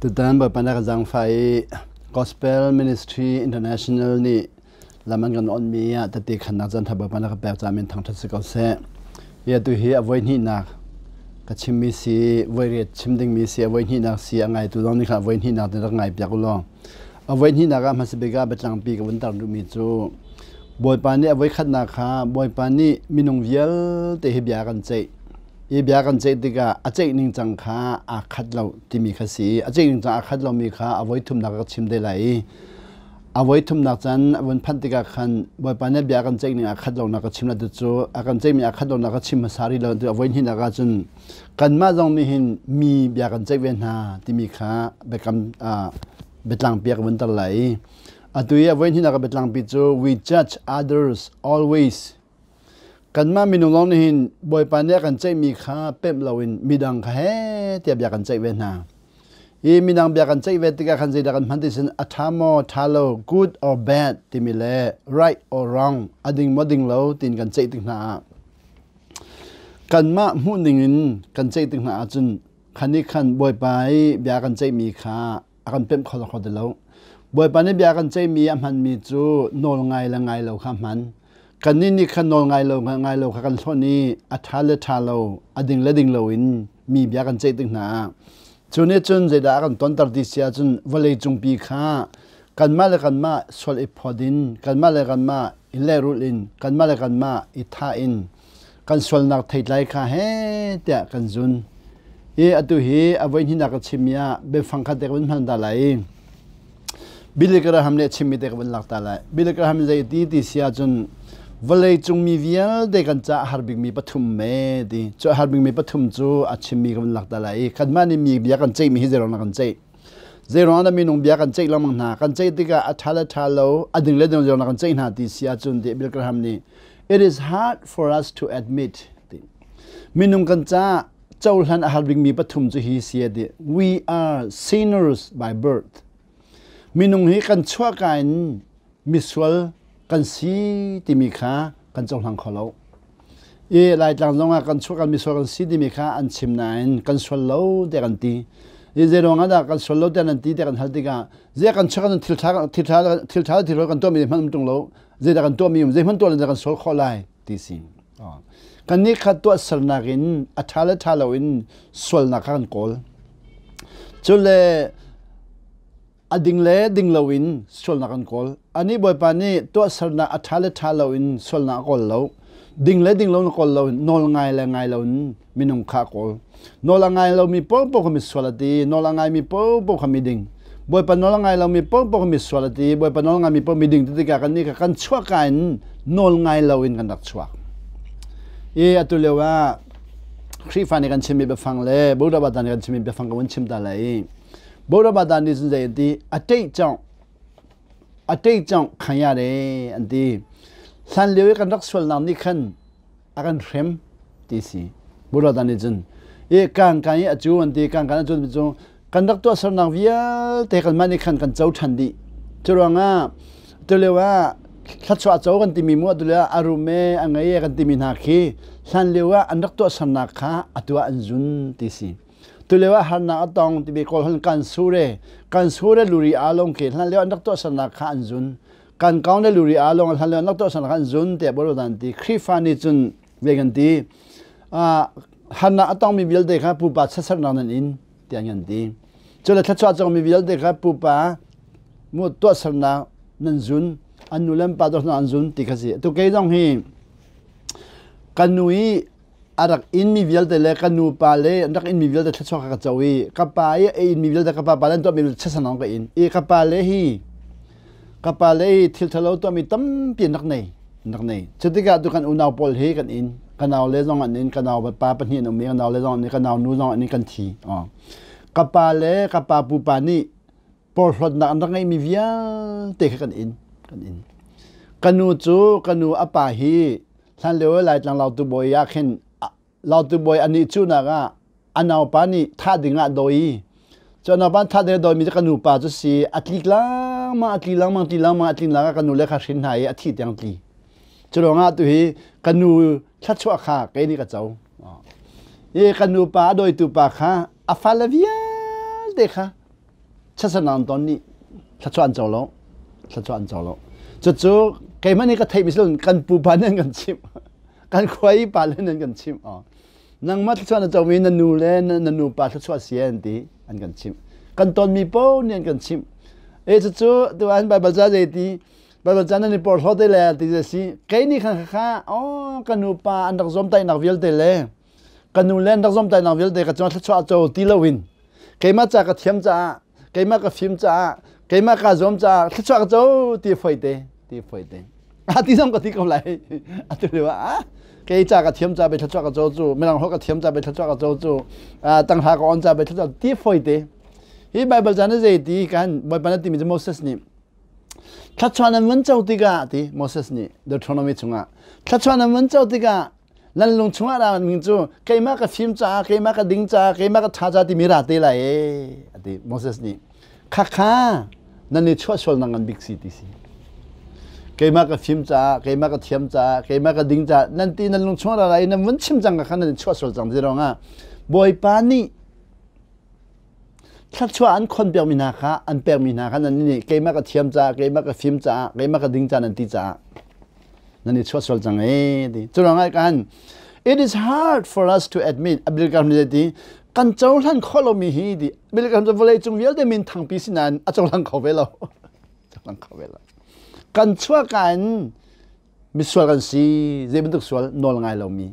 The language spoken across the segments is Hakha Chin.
Tutan Bawipa na ka zaangfah i Gospel Ministry International nih lam an kan onhmi ah tete khannak caan ṭha Bawipa na ka pek caah min thangṭhat si ko seh. Hi atu hi a voi hnihnak ka chimmi si, voi riat chim dingmi si, a voi hnihnak si, a ngaitu zong nih khan a voi hnihnak te rak ngai piak u law. A voi hnihnak ah hmasa bik ah biatlangpi ka vun tar duhmi cu Bawipa nih a voi khatnak kha Bawipa nih minung vialte hi bia a kan ceih. Hi bia kan ceih tikah a ceih ningcang kha aa khat lo timi kha si i a ceih ningcang aa khat lomi kha a voi thumnak ka chim te lai i a voi thumnak caan a vun phanh tikah khan Bawipa nih bia kan ceih ning aa khat lonak ka chim la cu a kan ceihmi aa khat lonak ka chim hmasa rih lo a voi hnihnak ah cun kanmah zong nih hin mi bia kan ceih ve hna timi kha biakam biatlangpi a ka vun tar lai i atu i a voi hnihnak a biatlangpi cu we judge others always. Kanmah minung lawng nih hin Bawipa nih a kan ceihmi kha pemh loin midang kha he tiah bia kan ceih ve hna. Hi midang bia kan ceih ve tikah khan zeidah kan hman ti sin a ṭha maw ṭha lo, good or bad timi le right or wrong, a ding maw ding lo tiin kan ceih tik hna ah kanmah hmuh ning in kan ceih tik hna ahcun khan nih khan Bawipa i bia kan ceihmi kha a kan pemh kho kho ti lo. Bawipa nih bia kan ceihmi a hmanmi cu nawl ngai le ngai lo kha hman. Kannih nih khan nawl ngai lo ngai lo kha kan hlawnh i a ṭha le ṭha lo, a ding le ding loin mi bia kan ceih tik hna ah cu nih cun zeidah a kan tonter ti si ahcun vawlei cungpi kha kanmah le kanmah sual i phawt in kanmah le kanmah i lehrulh in kanmah le kanmah i thah in kan sualnak theitlai kha he tiah kan zun. I atu hi a voi hnihnak ka chimmi ah biafang khat te ka vun hman ta lai i Billy Graham nih a chimmi te ka vun lak ta lai. Billy Graham zei ti ti si ahcun vawlei cung mi vialte kan caah har bikmi pathum me ti. Cu har bikmi pathum cu a chimmi ka vun lak ta lai i kanmah nih mi bia kan ceihmi hi zeiruang dah kan ceih? Zeiruang dah minung bia kan ceih lengmang hna? Kan ceih tikah a ṭha le ṭha lo, a ding le ding zeiruang dah kan ceih hna ti si ahcun ti Billy Graham nih it is hard for us to admit ti. Minung kan caah cohlan a har bikmi pathum cu hi si a ti. We are sinners by birth. Minung hi kan chuahka in misual kan si timi kha kan cohlang kho lo. I Laitlang zongah kan chuahka misual kan si timi kha an chim nain kan sual lo tiah kan ti. I zeiruang ah dah kan sual lo tiah nan ti tiah kan hal tikah zei kan chuah kan thil ṭha thil ṭha thil ṭha thil kan tuahmi hmanh um ṭung lo zeidah kan tuahmi um zeihmanh tuah lo kan sual khawh lai ti si. Kannih kha tuahsernak in a ṭha le ṭha loin sualnak kha kan kawl. Cule a ding le ding loin sualnak kan kawl. Anih Bawipa nih tuahsernak a ṭha le ṭha loin sualnak a kawl lo. Ding le ding lo na kawl lo, nawl ngai le ngai loin minung kha a kawl. Nawl a ngai lomi paohpaoh kha misual a ti, nawl a ngaimi paohpaoh kha miding. Bawipa nawl a ngai lomi paohpaoh kha misual a ti, Bawipa nawl a ngaimi paoh miding ti tikah kannih kha kan chuahka in nawl ngai loin kan rak chuak. I atu lio ah Khrihfa nih kan chimmi biafang le Buddha nih kan chimmi biafang ka vun chim ta lai i Buddha nih cun zei an ti a ṭeih cawngh a ṭeih cawngh khanya re an ti. Hlan lio i kan rak sualnak nih khan a kan hrem ti si Buddha nih cun i kan kan i a cu an ti kan kan a cu cu kan rak tuahsernak vialte kanmah nih khan kan co ṭhan dih cu ruangah tulio ah thluachuah co kan timi mu tulio ah a rum e a ngei e kan timi hna khi hlan lio ah an rak tuahsernak kha atu ah an zun ti si tulio ah harnak a tong timi kawl hon kan sure kan sure luri a long ke hlan lio an rak tuahsernak kha an zun Kan kong le luri a lawng hlan le nak to san kan zun te bolo dan ti Khrifa nih cun ve kan ti hanna atong mi vialte kha pupa chasar nak nan in tiang kan ti cu le thluachuah cong mi vialte kha pupa mu tuah sarnak nan zun an nu le pa to an zun ti kha si tu kei zong hi kan nu i a rak in mi vialte le ka nu pa le an rak in mi vialte thluachuah ka co i ka pa i a in mi vialte ka pa pa le an tuah mi chasanong ka in i ka pa le hi ka pa le hi thil thalo tuah mi tampi an rak nei an rak nei cutikah tu kan unau pawl hi kan in ka nau le zong an in ka nau pa pahnih an um i ka nau le zong an in ka nau nu zong an in kan thi ka pa le ka pa pupa nih porhlawtnak an rak ngeihmi vialte kha kan in kan in ka nu cu ka nu a pa hi hlan lio Laitlang Lautu bawi ah khin Lautu bawi anih cunak ah a naupa nih thah ding ah dawi cu a naupa thah ding ah dawimi cu ka nu pa cu si a tlik lengmang a tli lengmang tli lengmang a tlin lengmang ka nu le kha hrin hna i a thih tiang tli cu ruangah tu hi ka nu thluachuah kha kei nih ka co i ka nu pa a dawitu pa kha a fale vialte kha. Chiatsernak an ton nih thluachuah an co lo. Thluachuah an co lo. Cucu keimah nih ka theihmi si loin kan pupa nih an kan chimh. Kan khua i pa le nih an kan chimh. Nangmah thluachuah na comi na nu le na nupa thluachuah si an ti an kan chimh. Kan tonmi paoh nih an kan chimh. E cucu tu an Baibal ca zei ti Baibal ca nan i porhlaw te le ti a si. Kei nih khan kha oh ka nupa an rak zuamtaihnak vialte le ka nu le an rak zuamtaihnak vialte ka cungah thluachuah a co ti loin keimah ca ka thiam caah keimah ka fim caah keimah kaa zuam caah thluachuah ka co ti foi te ti foi te a ti zong ka ti ko lai atu lio ah kei ca ka thiam ca be thluachuah ka co cu mirang holh ka thiam ca be thluachuah ka co cu tanghra ka on ca be thluachuah ti foi te hi bible ca na zei ti kan bawipa na timi cu Moses nih thluachuah nan vun co tikah ti Moses nih Deuteronomy chungah thluachuah nan vun co tikah nan lung chungah ra ning cu keimah ka fim caah keimah ka ding caah keimah ka ṭha caah timi ra te lai ee ati Moses nih khakha nan i chuah sual nang ngan bik si ti si keimah ka fim caah keimah ka thiam caah keimah ka ding caah nan ti nan lung chungah ra lai nan vun chim cang ka kha nan i chuah sual cang ti ruangah Bawipa nih thluachuah an khon piakmi hna kha an pekmi hna kha nan nih keimah ka thiam caah keimah ka fim caah keimah ka ding caah nan ti caah nan i chuah sual cang ee ti cu ruangah kan it is hard for us to admit Bill nih ti kan cohlan khawh lomi hi ti Bill Graham cu vawlei cung vialte min thangpi si nain a cohlang kho ve lo cohlang kho ve lo kan chuahka in misual kan si zei bantuk sual nawl ngai lomi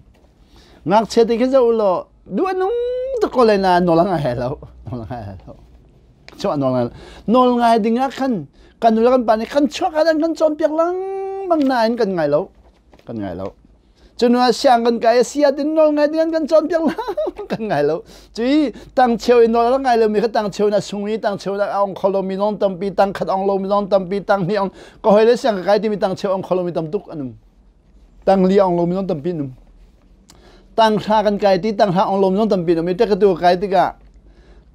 ngakchia te khi zoh law duh a nung tuk ko lai nain nawl a ngai lo nawl a ngai lo chuah nawl ngai nawl ngai ding ah khan kan nu le kan pa nih kan chuak ah kan cawnpiak lengmang nain kan ngai lo kan ngai lo Cunu ah siang kan kai a si ah tin nawl ngai ding an kan cawnpiak lengmang kan ngai lo. Cui tang cheu in nawl a ngai lomi kha tang cheu na sung i tang cheu na ong kho lomi zong tampi tang khat ong lomi zong tampi tang hnih ong ka hoi le siang ka kai timi tang cheu ong kho lomi tam tuk an um. Tang li ong lomi zong tampi an um. Tang hra kan kai ti tang hra ong lomi zong tampi an um i tek tu kai tikah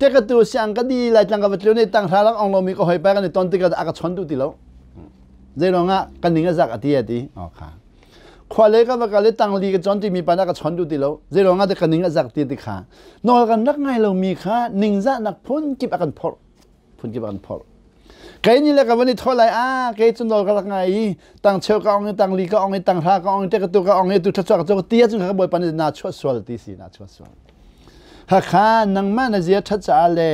tek tu siang ka di lai tlang ka va tlu ne tang hra lak ong lomi ka hoi pa kan i ton tikah a ka chon duh ti lo. Zei ruangah kan ning a zak a ti a ti. Oh kha. Khua le ka va kal i tangli ka cawn timi pa dah ka chawn duh ti lo. Zei ruangah dah ka ning a zak ti ti kha. Nawl kan rak ngai lomi kha ningzahnak phun kip a kan phorh. Phun kip a kan phorh. Kei ni le ka van i thawh lai ah kei cu nawl ka rak ngai i tang cheu ka ong i tang li ka ong i tang hra ka ong i te ka tu ka ong i tu thlachuak ka tu ti ahcun ka bawipa nih na chuah sual ti si na chuah sual. Hakha nangmah na zia ṭhat caah le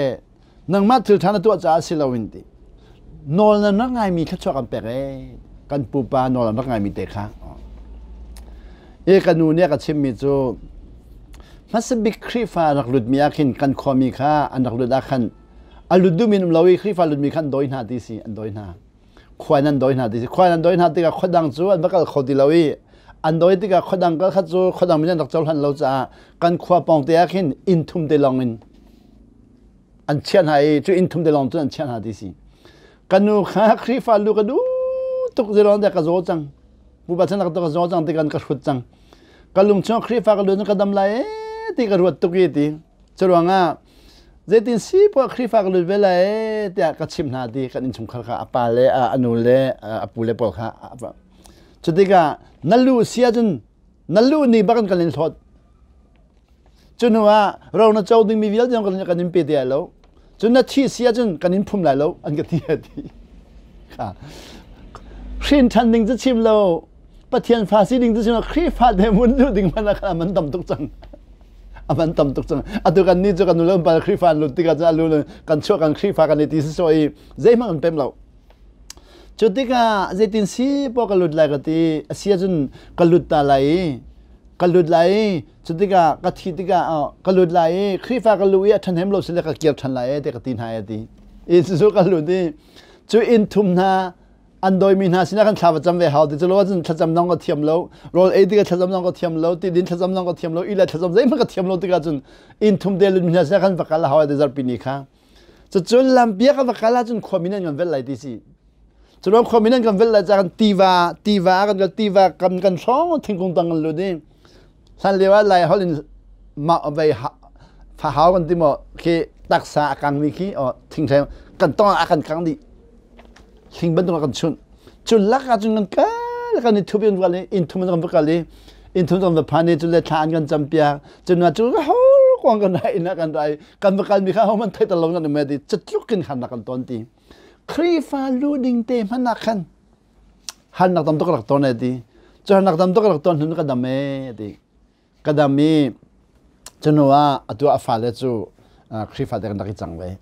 nangmah thil ṭha na tuah caah si loin ti nawl na rak ngaimi thluachuah kan pek ee kan pupa nawl an rak ngaimi te kha e ka nu nih a ka chimmi cu hmasa bik Khrihfa rak lutmi ah khin kan khuami kha an rak lut ah khan a lut duhmi um lo i Khrihfa lutmi kha an dawi hna ti si an dawi hna khua nan dawi hna ti si khua nan dawi hna tikah khua dang cu an va kal kho ti lo i an dawi tikah khua dang kal khat cu khua dang mi an rak cohlan lo caah kan khua pawng te ah khin inn thum te lawng in an chiah hna i cu inn thum te lawng cun an chiah hna ti si ka nu kha Khrihfa lu ka duh tuk zilon ka zaw cang pupa chan ka zaw cang ti kan ka hrut cang ka lung chung Khrihfa ka lu ka dam lai e ti ka ruat tuk i ti curuangah zeitin si poah Khrihfa ka lut ve lai e tiah ka chimh hna ti kan innchungkhar kha a pa le a nu le a pu le pawl kha cutikah na lu si ahcun na lu ni bak in kan in hlawt Cu hnu ah ro na co dingmi vialte zong kan in pe te lai lo. Cun na thi si ahcun kan in phum lai lo an ka ti a ti. Kha. Hrin ṭhan ding cu chim lo. Pathian fa si ding cu chim lo. Khrihfa te mun duh ding hmanh ah khan a man tam tuk cang. A man tam tuk cang. Atu kan nih cu kan nu le pa Khrihfa an lut tikah cun a lu kan chuah kan Khrihfa kan i ti si i zeihmanh kan pem lo. Cu tikah zeitin si poah ka lut lai ka ti. A si ahcun ka lut ta lai i ka lut lai i cu tikah ka thi tikah ka lut lai i Khrihfa ka lu i a ṭhahnem lo sile ka kir ṭhan lai e ti ka ti hna e ti i cucu ka lut i cu inn thum hna an dawimi hna sinah kan thla va cam ve hau ti cu lo ahcun thlacam zong ka thiam lo rawl ei tikah thlacam zong ka thiam lo ti din thlacam zong ka thiam lo i le thlacam zeihmanh ka thiam lo tikah cun inn thum te lutmi hna sinah kan va kal a hau ti zarhpi ni kha cucun lampiak a va kal ahcun khuami nan kan velh lai ti si Curuang khuami nan kan velh lai ca kan tiva tiva kan kal tiva kam kan hrawng thingkung tang kan lut i hlan lio ah lai holh in ma vei fa hau kan ti maw khi taksa a kang mi khi o thingthleng kan tong ah a kan kang dih hling bantuk ah kan chunh cu lak ah cun kan kal kan i thup in kal i inn thum in kan va kal i inn thum kan va phan i cu le thla an kan cam piak cun cu hor kuang kan rai ina kan rai kan va kal mi kha homan thai tal lo na me ti chatluk in khan na kan ton ti. Khrihfa lu ding te hman nak khan han nak tam tuk rak ton e ti. Cu han nak tam tuk rak ton hun ka dam e ti. Ka dam i cunu ah atu a fale cu Khrihfa te kan rak i cang ve.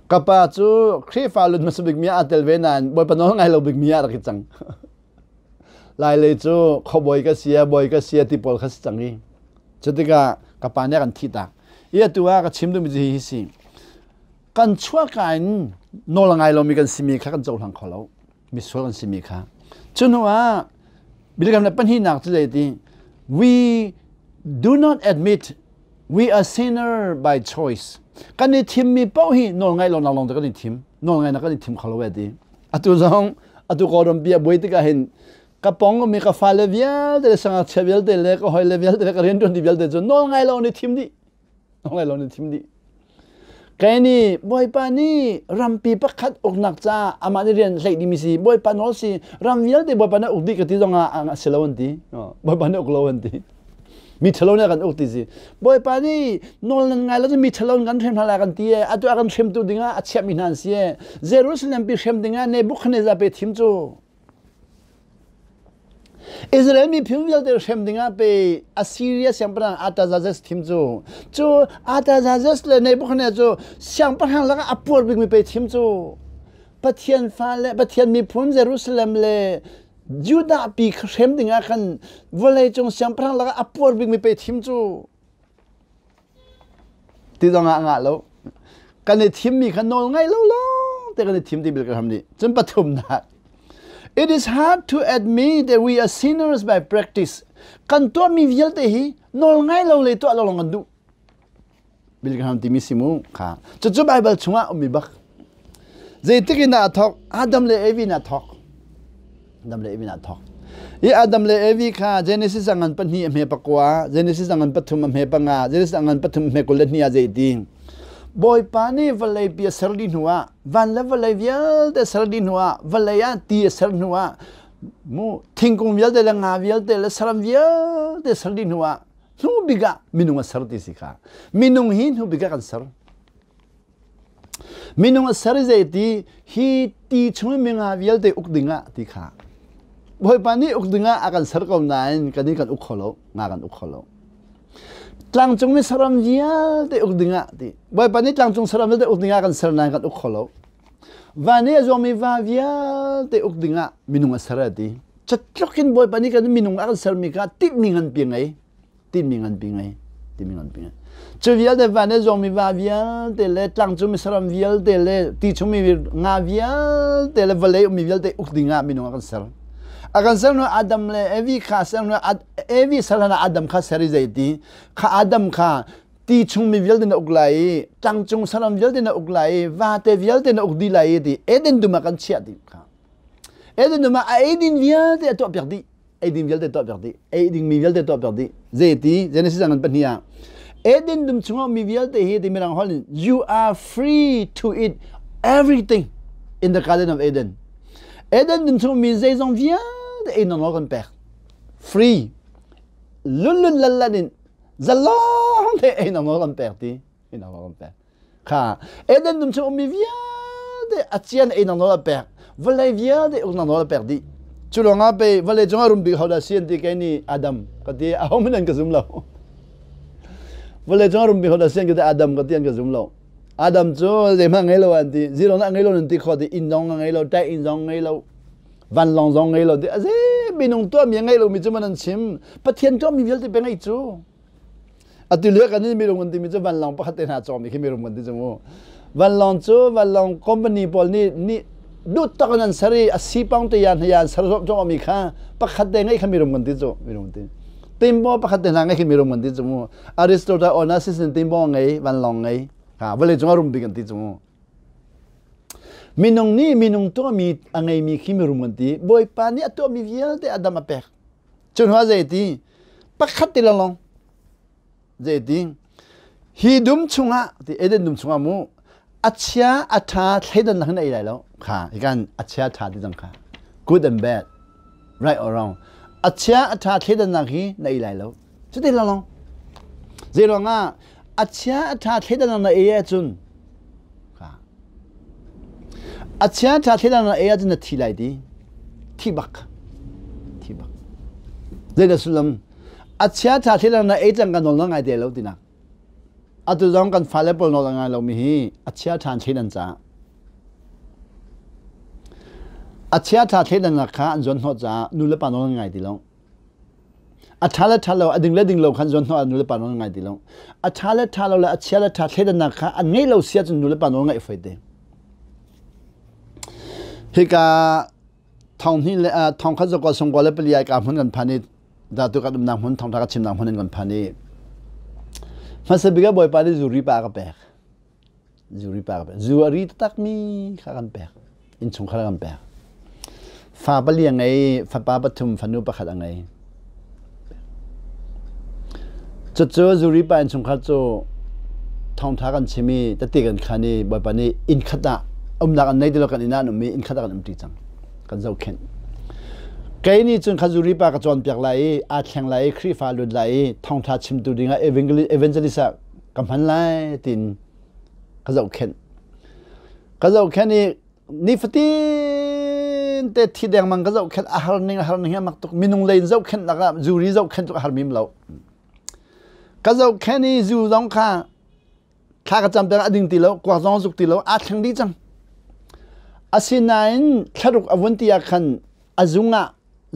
Ka pa cu Khrihfa lut hmasa bik mi ah tel ve nain Bawipa nawl ngai lo bik mi ah rak i cang. Lailei cu khuabawi ka si bawi ka si ti pawl kha si cang i cutikah ka pa nih a kan thih tak. I atu ah ka chim duhmi cu hi si. Kan chuahka in nawl a ngai lomi kan simi kha kan cohlang kho lo. Misual kan simi kha. Cu hnu ah biakam le pahnihnak cu zei We do not admit we are sinner by choice. Kan i thimmi paoh hi nawl ngai lo nak lawng te kan i thim. Nawl ngai nak kan i thim kho lo e ti. Atu zong atu Kawlram pi a buai tikah hin ka pong mi ka fale vialte le sangakchia vialte le ka hawile vialte le ka rianṭuan vialte cu nawl ngai lo nih thim dih. Nawl ngai lo nih thim dih. Kai nih Bawipa nih rampi pakhat uknak ca amah nih rian hleih dimi si Bawipa nawl si ram vialte Bawipa nih uk dih ka ti zong ah a si lo an ti. Bawipa nih uk lo an ti. Mi ṭhalo nih a kan uk ti si. Bawipa nih nawl nan ngai lo cun mi ṭhalo in kan hrem hna lai kan ti e. Atu a kan hremtu dingah a chiahmi hna an si e. Jerusalem pi hrem dingah Nebuchadnezzar pe thim cu. Israel miphun vialte hrem dingah pe Assyria siangpahrang Artaxerxes thim cu. Cu Artaxerxes le Nebuchadnezzar cu siangpahrang lakah a puar bikmi pe thim cu. Pathian fale, Pathian miphun Jerusalem le Judah pi kha hrem dingah khan vawleicung siangpahrang lakah a puar bikmi pe thim cu ti zong ah ngah lo. Kan i thimmi kha nawl ngaih lo lawng te kan i thim ti bil ka hram nih. Cun pathumnak. It is hard to admit that we are sinners by practice. Kan tuahmi vialte hi nawl ngai lo le tuah lo lawng kan duh. Billy Graham timi si mu kha. Cucu Bible chungah ummi bak. Zeitik in dah a thawk? Adam le Evi in a thawk. Adam le Evi in a thawk. I Adam le Evi kha Genesis a ngan pahnih a hme pakua, Genesis a ngan pathum a hme panga, Genesis a ngan pathum a hme 22 ah zeiti. Bawipa nih vawlei pi a ser dih hnu ah, van le vawlei vialte ser dih hnu ah, vawlei ah ti a ser hnu ah, mu thingkung vialte le nga vialte le saram vialte ser dih hnu ah, hnu bik ah minung a ser ti si kha minung hi hnu bik ah kan ser minung a ser zei ti hi ti chung in minga vialte uk ding ah ti kha Bawipa nih uk ding ah a kan ser ko nain kan kan uk kho lo nga kan uk kho lo tlangcung mi saram vialte uk ding ah ti Bawipa nih tlangcung saram vialte uk ding ah kan ser nain kan uk kho lo Va nih a zuangmi va vialte uk dingah minung a ser a ti. Catluk in Bawipa nih kan minung a kan sermi kha tinhmi nganpi ngei. Tinhmi nganpi ngei. Tinhmi nganpi ngei. Cu vialte va nih a zuangmi va vialte le tlangcungmi saram vialte le ti chungmi nga vialte le vawlei ummi vialte uk dingah minung a kan ser. A kan ser hnu Adam le Evi kha ser hnu Evi ser hlan ah Adam kha ser i zeiti kha Adam kha ti chung mi vialte na uk lai i tlangcung saram vialte na uk lai i vate vialte na uk dih lai i ti Eden dum ah kan chiah dih kha Eden dum ah a eidin vialte a tuah piak dih eidin vialte tuah piak dih ei ding mi vialte tuah piak dih zei ti Genesis ngan pahnih ah Eden dum chungah mi vialte hi ti mirang holh in you are free to eat everything in the garden of Eden Eden dum chung mi zeizong vialte ei nawl kan pek free lun lun lan lan in zalong te ei na nawl kan pek ti ei na nawl kan pek kha Eden dum chung ummi vialte a cian ei na nawl a pek vawlei vialte uk na nawl a pek dih cu ruangah pe vawlei cungah rum bik hodah si an ti kei ni Adam ka ti aho hmanh an ka zum lo vawlei cungah rum bik hodah si an ka ti Adam ka ti an ka zum lo Adam cu zeihmanh ngei lo an ti zero na ngei lo nan ti kho ti inn zong ngei lo tai inn zong ngei lo vanlawng zong ngei lo ti aze minung tuahmi a ngei lomi cu man an chim pathian tuahmi vialte pe ngei cu atu lio kan in mirum kan timi cu vanlawng pakhat te hna cawmi khi mirum kan ti cu mu vanlawng cu vanlawng company pawl nih nih duh tak in an ser i a sipang te yan yan ser zong mi kha pakhat te ngei kha mirum kan ti cu mirum ti timbo pakhat te hna ngei khi mirum kan ti cu mu Aristotle Onassis in timbo ngei vanlawng ngei ha vawlei cung a rum bik kan ti cu mu Minung nih minung tuahmi a ngeimi khi mirum kan ti. Bawipa nih a tuahmi vialte Adam a pek. Cu hnu ah zei ti? Pakhat ti lawnglawng. Zei ti? Hi dum chungah ti Eden dum chungah mu a chia a ṭha thleidannak hin ei lai lo. Kha hikan a chia ṭha ti zong kha. Good and bad. Right or wrong. A chia a ṭha thleidannak hi na ei lai lo. Cuti lawnglawng. Zei ruangah? A chia a ṭha thleidan na ei ahcun a chia ṭha thleidan na ei ahcun na thi lai ti. Thi bak. Thi bak. Zeidah sullam? A chia ṭha thleidan na ei cang ka nawl na ngai te lo tinak. Atu zong kan fale pawl nawl a ngai lomi hi a chia ṭhan thleidan caah. A chia ṭha thleidannak kha an zuan hnawh caah nu le pa nawl an ngai ti lo. A ṭha le ṭha lo, a ding le ding lo kha an zuan hnawh ah nu le pa nawl an ngai ti lo. A ṭha le ṭha lo le a chia le ṭha thleidannak kha an ngeih lo si ahcun nu le pa nawl ngaih fawi te. Hika thong hnih le thong khat zakua sungkua le pali ai ka hmun kan phan i datu kan umnak hmun thongtha ka chimnak hmun in kan phan i hmasa bik ah Bawipa nih zuri pa ka pek. Zuri pa ka pek. Zu a ri taktakmi kha kan pek. Innchungkhar kan pek. Fa pali a ngei, fapa pathum, fanu pakhat a ngei. Cucu zuri pa innchungkhar cu thawngtha kan chim i tete kan khan i Bawipa nih inn khat ah umnak an nei ti lo kan inn ah an um i inn khat ah kan umṭi cang. Kan zohkhenh. Kei nih cun kha zuri pa ka cawnpiak lai i aa thleng lai i Khrihfa lut lai i thawngtha chimtu dingah evangelist ah ka hman lai tiin ka zohkhenh. Ka zohkhenh i nifatin te thi dengmang ka zohkhenh a har ning a har ning a mak tuk minung lei in zohkhenh lakah zuri zohkhenh tuk a har mim lo. Ka zohkhenh i zu zong kha thla ka cam peng a ding ti lo kuak zong zuk ti lo aa thleng dih cang. Asinain thlaruk a vun ti ah khan a zung ah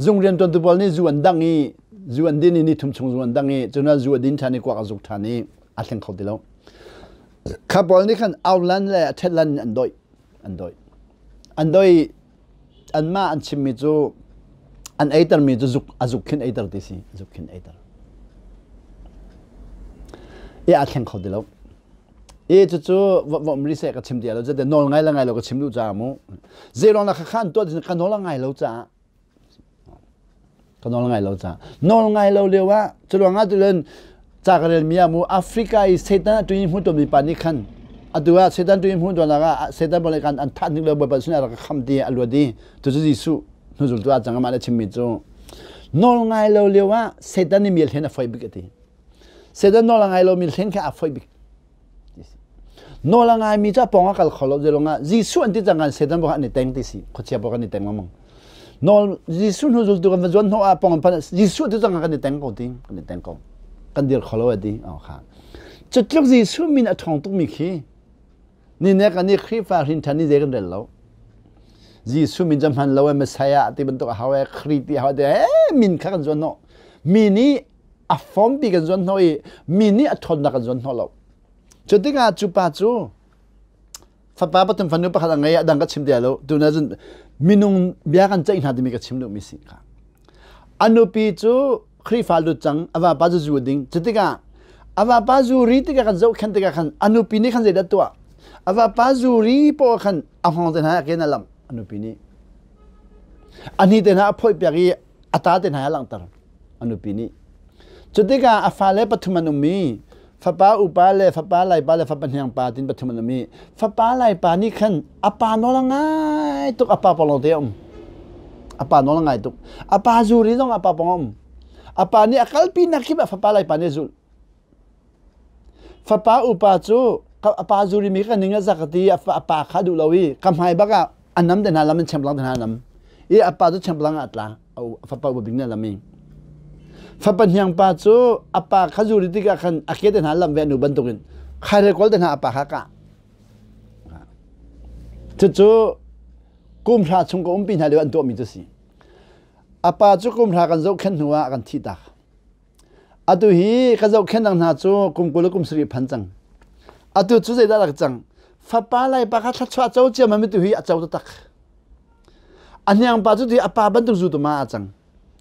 zung rianṭuantu pawl nih zu an dang i zu an din i ni thum chung zu an dang i cun zu a din ṭhan i kuak a zuk ṭhan i a thleng kho ti lo. Kha pawl nih khan aulan le a ṭhetlan an doih an doih an doih anmah an chimmi cu an eitermi cu zuk a zuk khin eiter ti si zuk khin eiter i a thleng kho ti lo. E cucu vom ri seh ka chim ti lo zate nawl ngai le ngai lo ka chim duh caah mu zeiruang dah khakha an tuah ka nawl a ngai lo caah ka nawl ngai lo caah nawl ngai lo lio ah curuang ah tulen ca ka rel mi ah mu Africa i Satan a tuin hmu mi pa nih khan atu ah Satan tuin hmu tuan ah Satan bole kan an that ning le Bawipa sin rak kham ti a luat i cucu Jesuh hnuzultu ah cang amah le chimmi cu nawl ngai lo lio ah Satan nih mi hlen a foi bik ati Satan nawl a ngai lomi hlen kha a foih bik. Nawl a ngaimi cu a pawng a kal kho lo zelong ah Jesuh an ti cang kan Satan bawk an i teng ti si khuachia bawk an i teng lengmang. Nawl Jesuh hnu zultu kan va zuan hnawh ah pawng an phan Jesuh ti cang kan i teng ko ti kan i teng ko. Kan dir kho lo a ti. Oh kha. Cutluk Jesuh min a ṭhawng tukmi khi ni ne kan i Khrihfa hrin ṭhan ni zei kan rel lo. Jesuh min cu hman lo e Messiah ti bantuk a hau e Khrih ti a hau te min kha kan zuan hnawh. Mi nih a fawmpi kan zuan hnawh i mi nih a ṭhawnnak kan zuan hnawh lo. Cu tikah cu pa cu fapa pathum fanu pakhat a ngei a dang ka chim ti lo tuna cun minung bia kan ceih hna timi ka chim duhmi si kha. A nupi cu Khrihfa lut cang a vapa cu zu ding cu tikah a vapa zu ri tikah kan zohkhenh tikah khan a nupi nih khan zeidah tuah a vapa zu ri poah khan a hngawng te hna a ken a lamh a nupi nih a hni te hna a phoih piak i a ta te hna a langhter a nupi nih. Cu tikah a fale pathum an um i fapa upa le fapa laipa le fapa hniangpa tin pathum an um i fapa laipa nih khan a pa nawl a ngai tuk a pa pawng te a um a pa nawl a ngai tuk a pa zuri zong a pa pawng a um a pa nih a kalpi nak kip ah fapa laipa nih a zulh Fapa upa cu a pa zurimi ka ning a zak ti a pa kha duh lo i ka hmai bak ah a nam te hna lam in chemplang te hna nam i a pa cu chemplang ah a tla fapa upa bik nih a lam i fapa hniang pa cu a pa kha zuri tikah khan a ke te hna lam ve a nu bantukin khaire kawl te hna a pa kha kah cucu kum hra chung ka umpi hna lio an tuahmi cu si a pa cu kum hra kan zohkhenh hnu ah kan thih tak Atu hi ka zohkhenh hna cu kum 20 le kum 70 phan cang. Atu cu zeidah rak cang? Fapa laipa kha thluachuah co ciammam i tu hi a co taktak. A hniang pa cu tu hi a pa bantuk zu tuma a cang.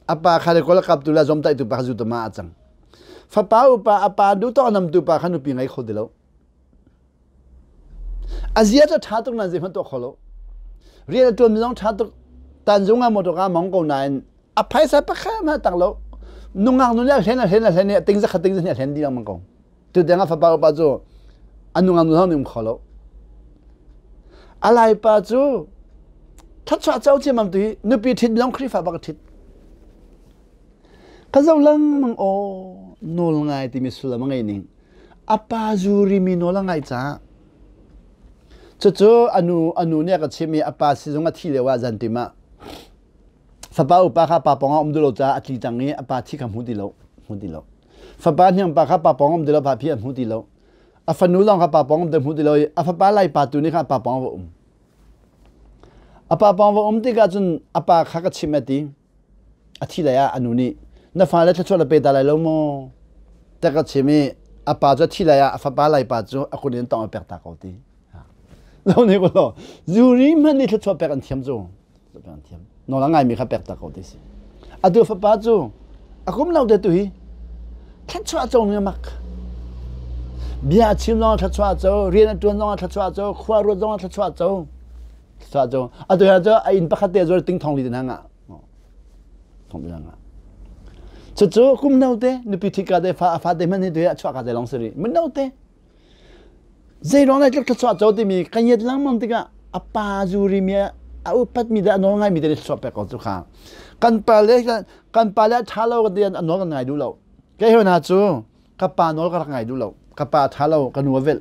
A pa kha le kawl kaptu le zawmtaihtu pa kha zu tuma a cang. Fapa upa a pa duhtawk a namtu pa kha nupi ngei kho ti lo. A zia cu ṭha tuk nain zeihmanh tuah kho lo. Rian a ṭuanmi zong ṭha tuk. Tanzung ah motor a mong ko nain a phaisa pakhat hmanh a tang lo. Nungak nu nih a hlen a hlen a hlen i a ting zakhat ting zahnih a hlen dih lengmang ko. Tu tiang a fapa upa cu a nungak nu zong nih um kho lo. A laipa cu thluachuah co ciammam tu hi nupi ṭhit zong Khrihfa bak a ṭhit. Ka zoh lengmang aw nawl ngai timi sullam a ngei ning. A pa zuri mi nawl a ngaih caah. Cucu a nu nih a ka chimh i a pa sizung a thi lio ah zantim ah fapa upa kha pa pawng ah um duh lo caah a tli cang i a pa thi kha hmu ti lo, hmu ti lo. Fapa hniang pa kha pa pawng um ti lo, pa phi a hmu ti lo. A fanu lawng kha pa pawng um ti hmu ti lo i a fapa lai pa tu nih kha pa pawng va um. A pa pawng va um tikah cun a pa kha ka chimh a ti. A thi lai ah a nu nih na fale thluachuah na pe ta lai lo maw? Tiah ka chim i a pa cu a thi lai ah a fapa lai pa cu a kut in tong a pek ta ko ti. Lo ne ko lo. Zuri hmanh nih thluachuah pek an thiam cu. Pek an thiam. Nawl a ngaimi kha pek ta ko ti si. Atu fapa cu a kum lo te tu hi thluachuah co ning a mak. Bia a chim zong ah thluachuah co, rian a ṭuan zong ah thluachuah co, khua ruat zong ah thluachuah co. Thluachuah co. Atu hi cu a inn pakhat te zuar ting thong li te hna ngah. Cucu kum note nupi ṭhit ka te fa a fate hmanh hi tu hi a chuah ka te lawng si rih. Mun note. Zei ruang lai tluk thluachuah co timi ka ngiat lengmang tikah a pa zuri mi a upat mi le a nawl ngai mi te nih thluachuah pek ko cu kha. Kan pa le kan pa le a ṭha lo ka ti a nawl kan ngai duh lo. Kei hoi hna cu ka pa nawl ka rak ngai duh lo. Ka pa ṭha lo ka nu a velh.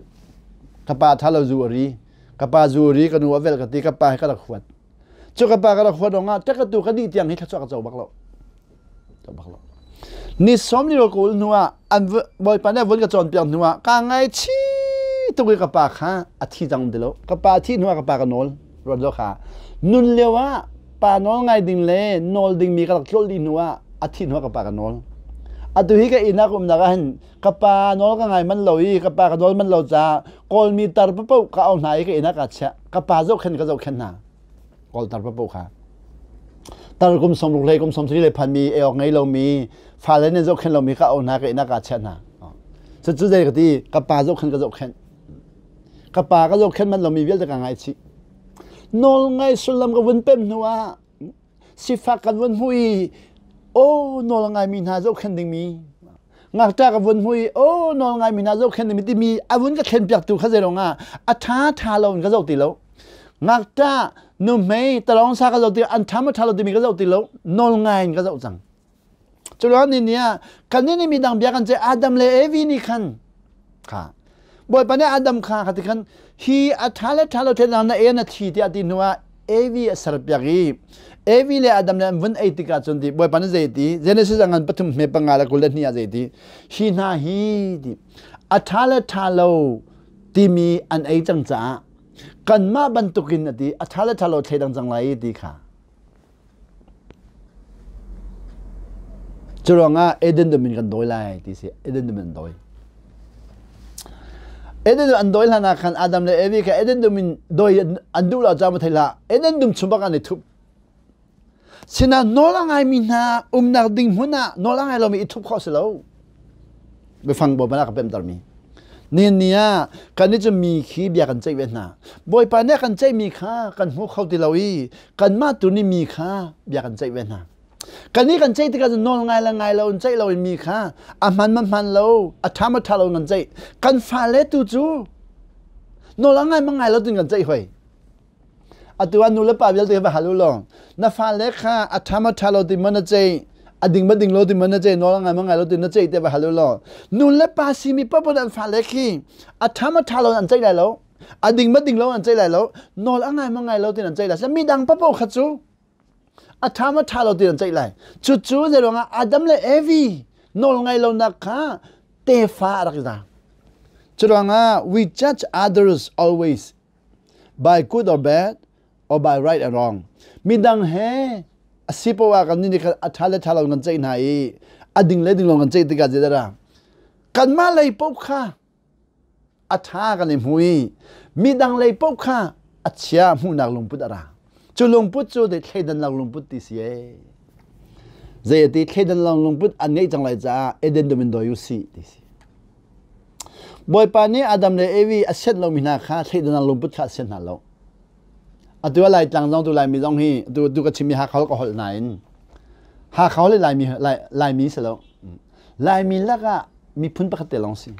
Ka pa ṭha lo zu a ri. Ka pa zu a ri ka nu a velh ka ti ka pa hi ka rak huat. Cu ka pa ka rak huat ruangah ṭekatu ka dih tiang hi thluachuah ka co bak lo. Co bak lo. Ni sawm ni kul hnu ah an bawipa nih a vun ka cawnpiak hnu ah kaa ngaichih tuk i ka pa kha a thi cang ti lo. Ka pa thih hnu ah ka pa ka nawl. Ruat lo kha. Nun lio ah pa nawl ngai ding le nawl dingmi ka rak tlolh dih hnu ah a thih hnu ah ka pa ka nawl. Atu hi ka inn ah ka umnak ah hin ka pa nawl ka ngai man lo i ka pa ka nawl man lo caah Kawlmi tar paoh ka auh hna i ka inn ah kaa chiah. Ka pa zohkhenh ka zohkhenh hna. Kawl tar paoh kha. Tar kum 60 hlei kum 73 le phanmi ei awk ngei lomi fale nih zohkhenh lomi ka auh hna ka inn ah kaa chiah hna. Cucu zei ka ti ka pa zohkhenh ka zohkhenh. Ka pa ka zohkhenh manh lomi vialte ka ngaichih. Nawl ngai sullam ka vun pem hnu ah sifak kan vun hmuh i aw nawl ngaimi hna zohkhenh dingmi ngakṭah ka vun hmuh i aw nawl ngaimi hna zohkhenh dingmi timi a vun ka thlenpiaktu kha zei ah a ṭha ṭha lo in ka zoh ti lo ngakṭah nuhmei talawng sa ka zoh ti an ṭha ma ṭha lo timi ka zoh ti lo nawl ngai in ka zoh cang Curuang ni ni ah kannih nih midang bia kan ceih Adam le Evi nih khan kha Bawipa nih Adam kha kha ti khan hi a ṭha le ṭha lo thlennak na e na thi tiah ti hnu ah Evi a serpiak i Evi le Adam le an vun ei tikah cun ti Bawipa nih zei ti Genesis a ngan pathum hme panga le 22 ah zei ti hi hna hi ti a ṭha le ṭha lo timi an ei cang caah kanmah bantukin a ti a ṭha le ṭha lo thleidang cang lai ti kha Curuangah Eden dum in kan dawi lai ti si. Eden dum in an dawi. Eden dum an dawi hlan ah khan Adam le Evi kha Eden dum in dawi an duh lo caah maw thei hlah. Eden dum chung bak an i thup. Sinah nawl a ngaimi hna umnak ding hmun ah nawl a ngai lomi i thup khawh si lo. Biafang Bawipa ka pemtermi. Ni ni ah kan nih cu mi khi bia kan ceih ve hna. Bawipa nih a kan ceihmi kha kan hmu kho ti lo i kanmah tu nih mi kha bia kan ceih ve hna. Kan nih kan ceih tikah cun nawl ngai le ngai lo in ceih lo in mi kha a hman ma hman lo, a ṭha ma ṭha lo in kan ceih. Kan fale tu cu nawl a ngai ma ngai lo tin kan ceih hoi. Atu ah nu le pa vialte va hal u law na fale kha a ṭha ma ṭha lo ti maw na ceih a ding ma ding lo ti maw na ceih nawl a ngai ma ngai lo ti na ceih te va hal u law nu le pa simi paoh an fale khi a ṭha ma ṭha lo an ceih lai lo a ding ma ding lo an ceih lai lo nawl a ngai ma ngai lo ti an ceih lai midang paoh kha cu a ṭha ma ṭha lo ti an ceih lai cucu zei ruangah Adam le Evi nawl ngai lonak kha tefa a rak i za cu ruangah we judge others always by good or bad or by right and wrong midang he a si poah kan nih khan a ṭha le ṭha lo kan ceih hna i a ding le ding lo kan ceih tikah zeidah kanmah lei paoh kha a ṭha kan i hmu i midang lei paoh kha a chia hmuhnak lungput a ra cu lungput cu dei thleidannak lungput ti si ee zei a ti thleidannak lungput an ngeih cang lai caah Eden dum in dawi u sih ti si Bawipa nih Adam le Evi a sianh lomi hna kha thleidannak lungput kha a sianh hna lo. Atu ah Laitlang zong tu Laimi zong hi tu tu ka chimmi Hakha holh ka holh nain Hakha holh Laimi Lai, Laimi si lo. Laimi lakah miphun pakhat te lawng si.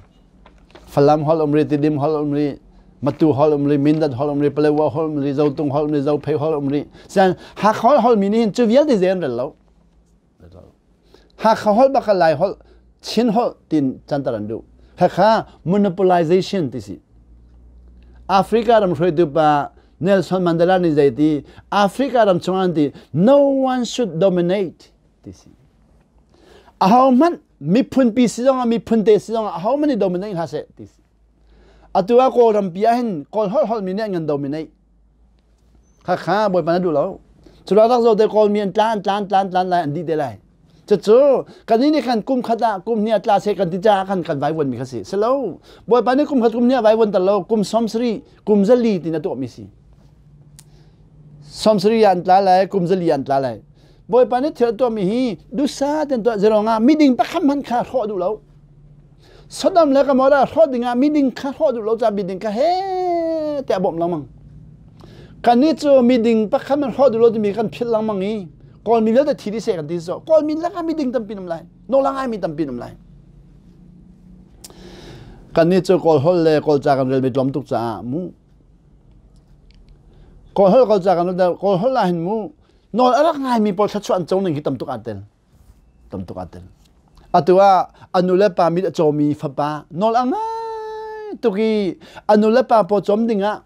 Falam holh um ri, Tidim holh um ri, Matu holh um ri, Mindat holh um ri, Palewa holh um ri, Zotung holh um ri, Zophei holh um ri. Sian Hakha holh holmi nih hin cu vialte zei an rel lo. Hakha holh bak kha Lai holh, Chin holh tin canter an duh. Khakha monopolization ti si. Africa ram hruaitu pa Nelson Mandela nih zei ti Africa ram chung an ti no one should dominate ti si. Aho hmanh miphun pi si zong ah miphun te si zong ah aho hmanh nih dominate hlah seh ti si. Atu ah Kawlram pi ah hin Kawl holh holh mi nih an kan dominate. Khakha Bawipa na duh lo. Cu rak zo te Kawl mi an tlan tlan tlan tlan lai an dih te lai. Cucu kan nih khan kum khat ah kum hnih ah tla seh kan ti caah khan kan vaivuan mi kha si. Si lo. Bawipa nih kum khat kum hnih ah vaivuan tar lo kum 70 kum 4 tin a tuah mi si. 70 an tla lai kum 4 an tla lai. Bawipa nih thil a tuah mi hi dusa ten tuah zerong ah miding pakhat hmanh kha hrawh duh lo. Sodom le Gomorrah hrawh dingah miding kha hrawh duh lo caah miding kha he tiah bawmh lengmang. Kannih cu miding pakhat man hrawh duh lo timi kan philh lengmang i Kawlmi vialte thi dih seh kan ti so Kawlmi lakah miding tampi um lai. Nawla ngaimi tampi um lai. Kannih cu Kawl holh le Kawl ca kan relmi tlawm tuk caah mu Kawl holh Kawl ca kan Kawl holh ah hin mu nawl a rak ngaimi pawl thluachuah an co ning hi tam tuk aa tel. Tam tuk aa tel. Atu ah a nu le pa mit a cawmi fapa nawl a ngai tuk i a nu le pa paw cawm ding ah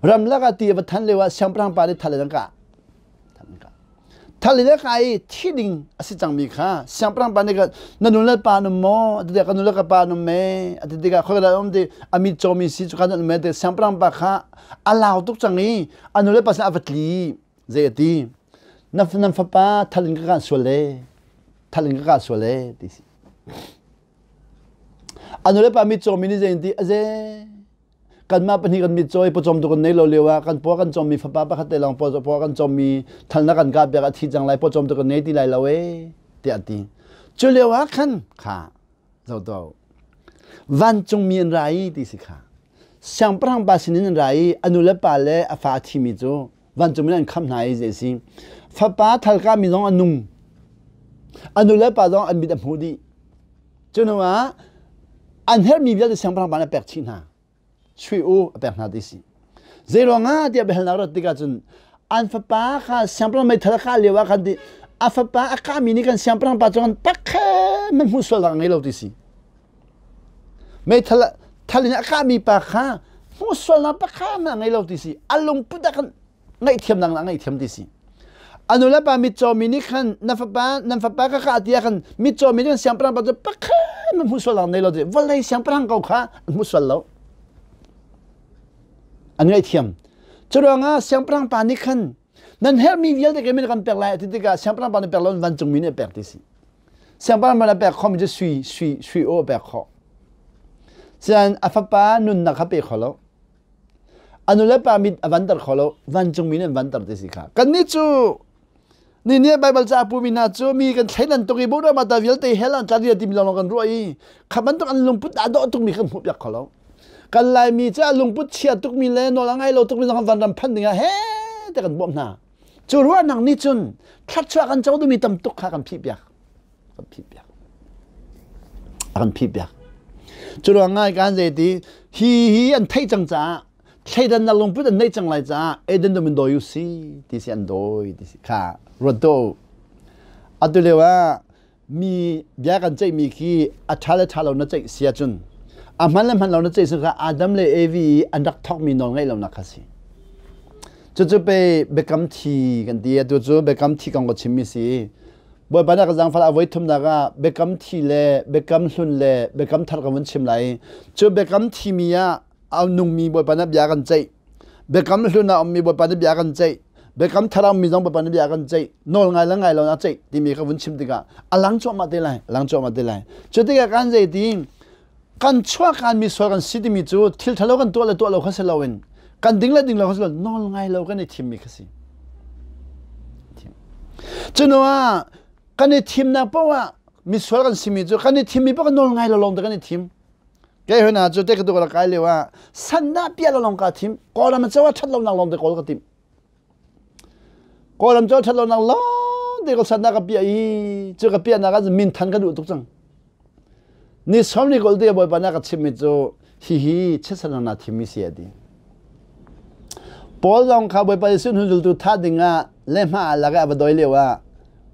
ramlak ah ti a va than lio ah siangpahrang pa nih thal in an kah. Thal in a kah i thi ding a si cangmi kha siangpahrang pa nih na nu le pa an um maw? A ti tikah ka nu le ka pa an um me. A ti tikah khoi ka um ti a mit cawmi si cu khan an um me ti siangpahrang pa kha a lau tuk cang i a nu le pa sin a va tli. Zei a ti? Na nan fapa thal in ka kah sual e. Thal in ka kah sual e ti si. A nu le pa mitcaw mi nih zei an ti? Aze kanmah pahnih kan mitcaw i pawcawm tu kan nei lo lio ah kan paw kan cawmmi fapa pakhat te lawng paw paw kan cawmmi thal na kan kah piak a thi cang lai pawcawm tu kan nei ti lai lo e tiah a ti. Cu lio ah khan kha zoto vancungmi an ra i ti si kha siangpahrang pa sinin an ra i a nu le pa le a fa a thimi cu vancung in an khamh hna i zei si fapa thalka mi zong a nung a nu le pa zong an mit a hmu dih cu hnu ah an herhmi vialte siangpahrang pa nih a pek chih hna sui u a pek hna ti si zei ruangah tiah biahalnak rat tikah cun an fapa kha siangpahrang meithal kha lio ah khan ti a fapa a kahmi nih kan siangpahrang pa cu kan pakhe man hmuh sual dak ngei lo ti si Meithal thal in a kahmi pa kha hmuhsualnak pakhat hmanh a ngei lo ti si. A lungput ah khan ngaihthiamnak a ngaihthiam ti si. A nu le pa mitcawmi nih khan na fapa nan fapa ka kah tiah khan mitcawmi nih siangpahrang pa cu pakhat hmanh hmuhsualnak nei lo ti. Vawlei siangpahrang ko kha an hmuhsual lo. An ngaihthiam. Cu ruangah siangpahrang pa nih khan nan herhmi vialte kei kan pek lai a ti tikah siangpahrang pa nih pek lo in vancungmi nih a pek ti si. Siangpahrang man a pek khomi cu sui sui sui aw a pek khawh. Sian a fapa nunnak kha pe kho lo. A nu le pa mit a vanter kho lo. Vancungmi nih an vanter ti si kha. Kannih cu ni nih Baibal ca a pumi hna cu mi kan thleidan tuk i Buddha mata vialte hell an tla timi lawng kan ruah i kha bantuk an lungput aa dawh tukmi kan hmuh piak kho lo. Kan Laimi cu a lungput chia tukmi le nawl a ngai lo tukmi zong vanram phan dingah he te kan bawmh hna. Cu ruahnak nih cun thluachuah kan co duhmi tam tuk kha kan phih piak. Kan phih piak. A kan phih piak. Cu ruang ngai kan zei ti hi hi an theih cang caah thleidannak lungput an neih cang lai caah Eden dum in dawi u si ti si an dawi ti si kha ruat do atu lio ah mi bia kan ceihmi khi a ṭha le ṭha lo na ceih si ahcun a hman le hman lo na ceih si kha Adam le Evi an rak thawkmi nawl ngeih lonak kha si. Cucu pe biakam thi kan ti atu cu biakam thi kong ka chimmi si. Bawipa nih ka zaangfah a voi thumnak ah biakam thi le biakam hlun le biakam thar ka vun chim lai. Cu biakam thimi ah a nungmi Bawipa nih bia kan ceih. Biakam hlun ah ummi Bawipa nih bia kan ceih. Biakam thar ah ummi zong Bawipa nih bia kan ceih. Nawl ngai le ngai lo na ceih timi ka vun chim tikah a lang cuahmah te lai, a lang cuahmah te lai. Cu tikah kan zei ti kan chuahkan mi sual kan si timi cu thil ṭhalo kan tuah le tuah lo kha si loin kan ding le ding lo kha si lo nawl ngai lo kan i thimmi kha si. Cuno ah kan i thimnak paoh ah misual kan simi cu kan i thimmi paoh kan nawl ngai lo lawng te kan i thim. Kei hna cu te ka tuk kai lio ah sandah piah lo lawng kaa thim. Kawlram a caw ṭhat lonak lawng te kawl ka timh. Kawlram caw ṭhat lonak lawng te ka sandah ka piah i cu ka piahnak ah min than ka duh tuk cang. Ni som ni kol te bawipa na ka chimmi cu hihi chiatsan na thimmi si a ti. Paul zong kha Bawipa Jesuh hnu zultu thah dingah le hma lak ah a va dawi lio ah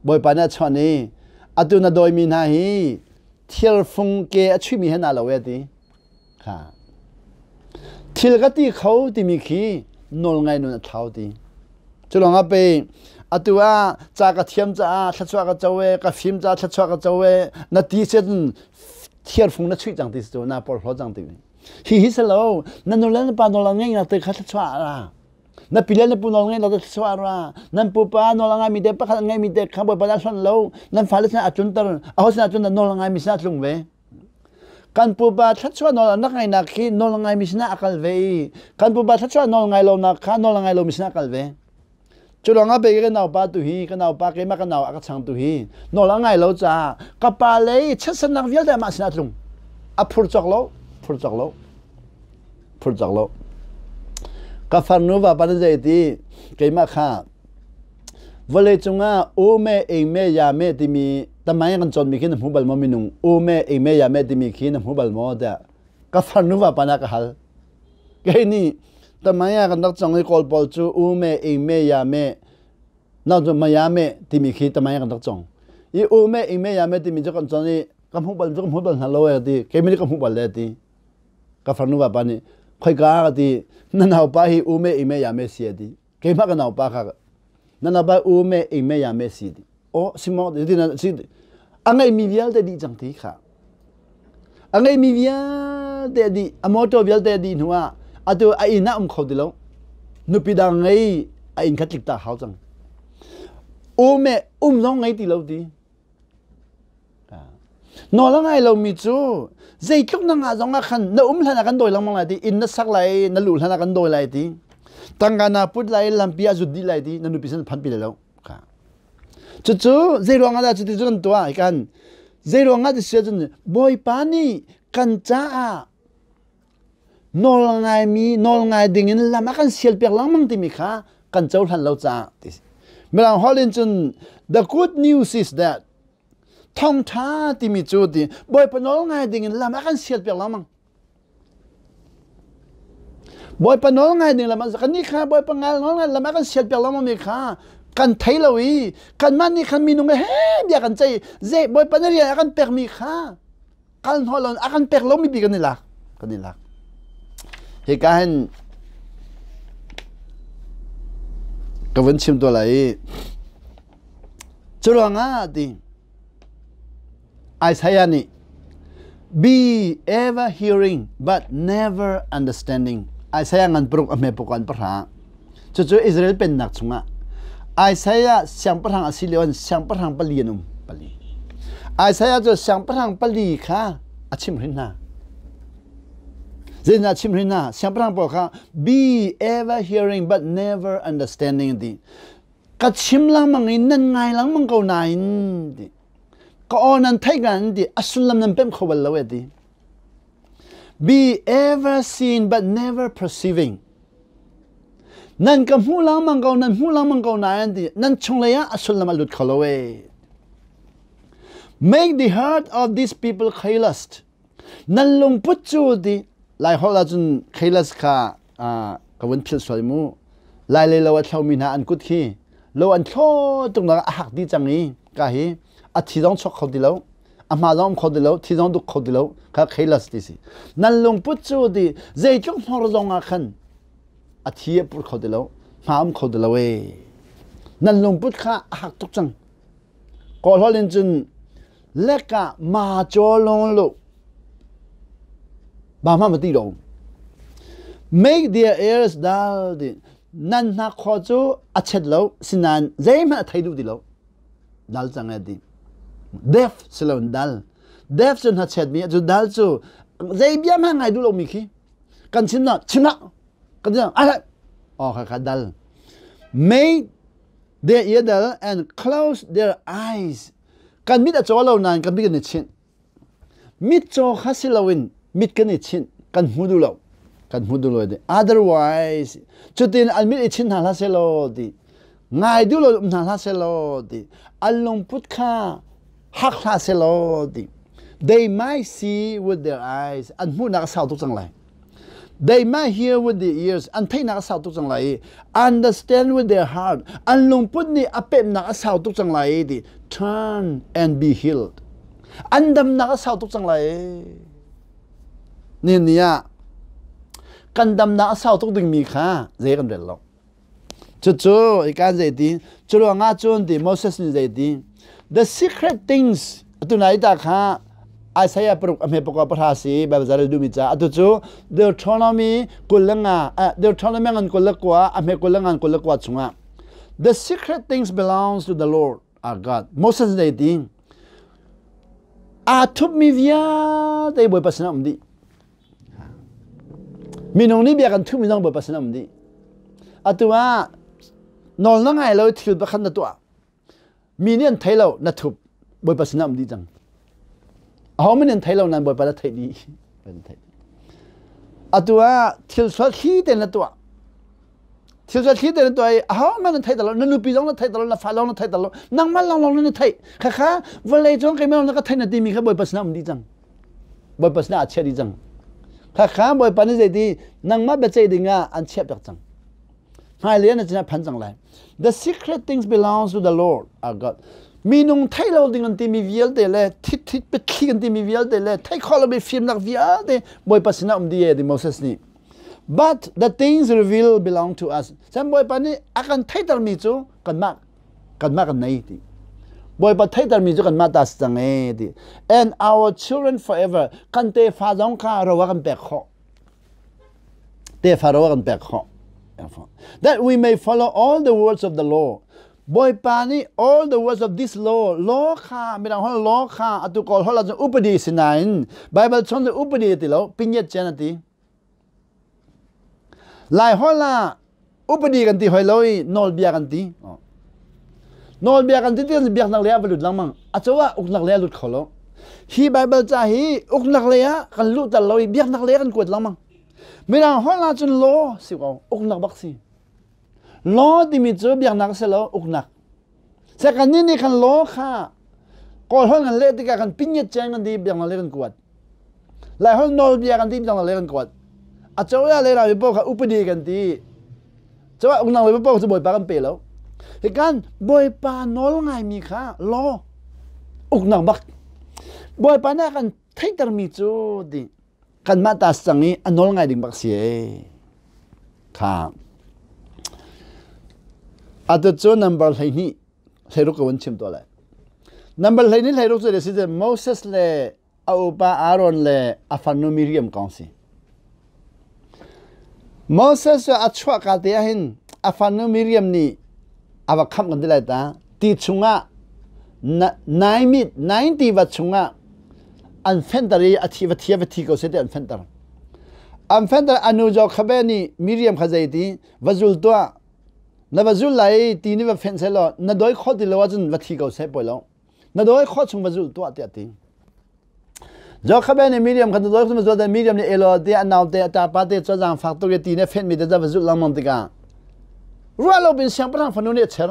Bawipa nih a chawnh i atu na dawimi hna hi. Thirfung ke a chuihmi he naa lo e ti. Kha. Thil ka ti kho timi khi nawlngai nun a thlau ti. Cu lawng ah pei atu ah ca ka thiam caah thluachuah ka co e, ka fim caah thluachuah ka co e, na ti cun thirfung na chuih cang ti si cu na porhlaw cang ti. Hi hi si lo, na nu le na pa nawl a ngeih nak te kha thluachuah a ra. Na pi le na pu nawl ngeih lo te thluachuah a ra. Nan pupa nawl a ngaimi te pakhat a ngeimi te kha Bawipa nih a hlonh lo. Nan fale sinah a tlunter, aho sinah tlun nawl a ngaimi sinah a tlung ve. Kan pupa thluachuah nawl an rak ngaihnak khi nawl a ngaimi sinah a kal ve i kan pupa thluachuah nawl ngai lonak kha nawl a ngai lomi sinah a kal ve. Cu ruangah pei ka naupa tu hi ka naupa keimah ka nau a ka chang tu hi nawl a ngai lo caah ka pa lei chiatsernak vialte amah sinah a tlung. A phur cawk lo, phur cawk lo, phur cawk lo. Ka farnu vapa na zei ti keimah kha Vawlei cungah u me ing me ya me timi tamai kan cawnmi khi na hmu bal maw minung u me ing me ya me timi khi na hmu bal maw tiah ka farnu vapa na ka hal. Kei nih tamai ah kan rak cong i kawl pawl cu u me ing me ya me na cu maya me timi khi tamai kan rak cong. I u me ing me ya me timi cu kan cawn i ka hmu bal cu ka hmu bal hna lo e ti keimah nih ka hmu bal le ti. Ka farnu vapa nih khoika ka ti na naupa hi u me ing me ya me si a ti. Keimah ka naupa kha na naupa u me ing me ya me si ti o simo ti na si a ngeimi vialte dih cang ti kha a ngeimi vialte dih a motor vialte dih hnu ah atu a inn ah um kho ti lo nupi dang ngei a inn kha tlik ta hau cang u me um zong ngei ti lo ti Nawl a ngai lomi cu zeitluk na ngah zong ah khan na um hlan ah kan dawi lengmang lai ti, inn na sak lai, na luh hlan ah kan dawi lai ti, tangka naa put lai, lampi ah zut dih lai ti, na nupi sin phanpi lai lo. Cucu zei ruang ah dah cuti cu kan tuah kan zei ruang ah ti si ahcun Bawipa nih kan caah nawl ngaimi nawl ngai ding in lam a kan sialpiak lengmang timi kha kan cohlan lo caah ti Mirang holh in cun the good news is that thawngṭha timi cu ti Bawipa nawl ngai ding in lam a kan sialpiak lengmang Bawipa nawl ngai ding lam kan nih kha Bawipa ngal nawl ngai lam a kan sialpiak lengmang mi kha kan thei lo i kanmah nih khan minung he bia kan ceih zei Bawipa na rian a kan pekmi kha kal hnawh lo a kan pek lomi bi kan i lak kan i lak hika hin ka vun chim to lai i cu ruangah ti Isaiah nih be ever hearing but never understanding Isaiah ngan paruk a hme pukan pahra Cucu Israel pennak chungah Isaiah siangpahrang a si lio in siangpahrang pali an um pali. Isaiah cu siangpahrang pali kha a chimhhrin hna. Zeitindah a chimhhrin hna? Siangpahrang pawl kha be ever hearing but never understanding ti. Ka chim lengmang i nan ngai lengmang ko nain ti. Ka aw nan theih kan ti a sullam nan pemh kho bal lo e ti. Be ever seen but never perceiving. Nan ka hmuh lengmang ko, nan hmuh lengmang ko nain ti nan chunglei ah a sullam a lut kho lo ee. Make the heart of these people callous. Nan lungput cu ti Lai holh ahcun callous kha ka vun philh sual mu. Lai lei lo a thlomi hna an kut khi lo an thlo tuk nak a hak dih cang i ka hi a thi zong chuak kho ti lo. A hma zong um kho ti lo, thi zong duk kho ti lo. Kha callous ti si. Nan lungput cu ti zeitluk hnor zong ah khan a thi a pur kho ti lo hma um kho ti lo ee nan lungput kha a hak tuk cang kawlhol in cun leka ma chaw long lu ba ma ma ti lo make their ears dull di nan hnakhaw cu a chet lo sinain zeihmanh a thei duh ti lo dal cang e ti deaf si lo dal deaf cu hnachet mi cu dal cu zei bia hmanh ngai duh lomi khi kan chim na chim hlah kan chim ah oh kha kha dal make their ear dull and close their eyes kan mit a caw lo nain kan mit kan i chinh mit caw kha si loin mit kan i chinh kan hmu duh lo kan hmu duh lo ti otherwise cutin an mit i chinh hna hlah selaw ti ngai duh lo um hna hlah selaw ti an lungput kha hak hlah selaw ti they might see with their eyes an hmuhnak a sau tuk cang lai they might hear with their ears an theihnak a sau tuk cang lai i understand with their heart an lungput nih a pemnak a sau tuk cang lai i ti turn and be healed. An damnak a sau tuk cang lai. Ni ni ah kan damnak a sau tuk dingmi kha zei kan rel lo. Cucu ikan zei ti cu ruangah cun ti Moses nih zei ti the secret things atu nai ta kha Isaiah paruk a hme pakua pahra si Bible zarel duhmi ca atu cu Deuteronomy 25 Deuteronomy ngan 21 a hme 25 21 chungah the secret things belongs to the Lord our God Moses zei ti aa thupmi vialte Bawipa sinah um dih Minung nih bia kan thuhmi zong Bawipa sinah um dih. Atu ah nawl na ngai lo thil pakhat na tuah. Mi nih an thei lo na thup Bawipa sinah um dih cang. Aho min an thei lo nan Bawipa na theih dih. Atu ah thil sual thli tein na tuah. Thil sual thli tein na tuah i aho hmanh an thei lo na nupi zong na thei lo na fa zong na thei lo nangmah lawnglawng na theih. Khakha vawlei cung keimah na ka theih na timi kha Bawipa sinah um dih cang. Bawipa sinah a chiah dih cang. Khakha Bawipa nih zeiti nangmah biaceih dingah an chiah piak cang. Hmailei na sinah phan cang lai. The secret things belongs to the Lord our God. Minung theih lo ding an timi vialte le thit thit biathli kan timi vialte le theih khawh lomi fimnak vialte Bawipa sinah um dih ti Moses nih. But the things revealed belong to us. Chan Bawipa nih a kan theihtermi cu kanmah kanmah kan nei ti Bawipa theihtermi cu kanmah ta si cang ee ti and our children forever kan tefa zong kha ro a kan pek khawh tefa ro a kan pek khawh that we may follow all the words of the law Bawipa nih all the words of this law law kha midang hol law kha atu kawl hol ahcun upadi si nain Bible chung cu upadi ti lo pinyet chen a ti Laiholh ah upadi kan ti hoi lo i nawlbia kan ti. Nawlbia kan ti ti biaknak lei ah va lut lengmang. A co ah uknak lei ah lut kho lo. Hi Bible ca hi uknak lei ah kan luhter lo i biaknak lei ah kan kuat lengmang. Mirang holh ah cun law si ko, uknak bak si. Law timi cu biaknak a si lo, uknak. Se kan nih nih khan law kha Kawl holh kan leh tikah kan pinyet ceng kan ti biaknak lei kan kuat. Laiholh nawlbia kan ti biaknak lei kan kuat. A cozah lei rami paoh kha upadi kan ti. Cozah uknak lei paoh cu Bawipa kan pe lo. Hi kan Bawipa nawl ngaimi kha law uknak bak. Bawipa nih a kan theihtermi cu ti kanmah ta cang i a nawl ngai ding bak si ee. Kha. Atu cu number 12 16 ka vun chim tuah lai. Number 12 16 cu si Moses le a upa Aaron le a farnu Miriam kong si. Moses cu a chuahka te ah hin a farnu Miriam nih a va khamh kan ti lai ta ti chungah 90 va chungah an fenter i a thi va thi va thi ko seh ti an fenter. An fenter anu Jochebed nih Miriam kha zei ti va zul tuah na va zul lai ti nih va fenh seh law na dawi khawh ti lo ahcun va thi ko seh poi lo na dawi khawh chung va zul tuah tiah ti. Jochebed nih Miriam kha na dawi khawh chung va zul Miriam nih elo ti a naute a ṭapa te cu zaangfak tuk i ti nih a fenhmi te va zulh lengmang tikah ruah lo bin siangpahrang fanu nih a cher.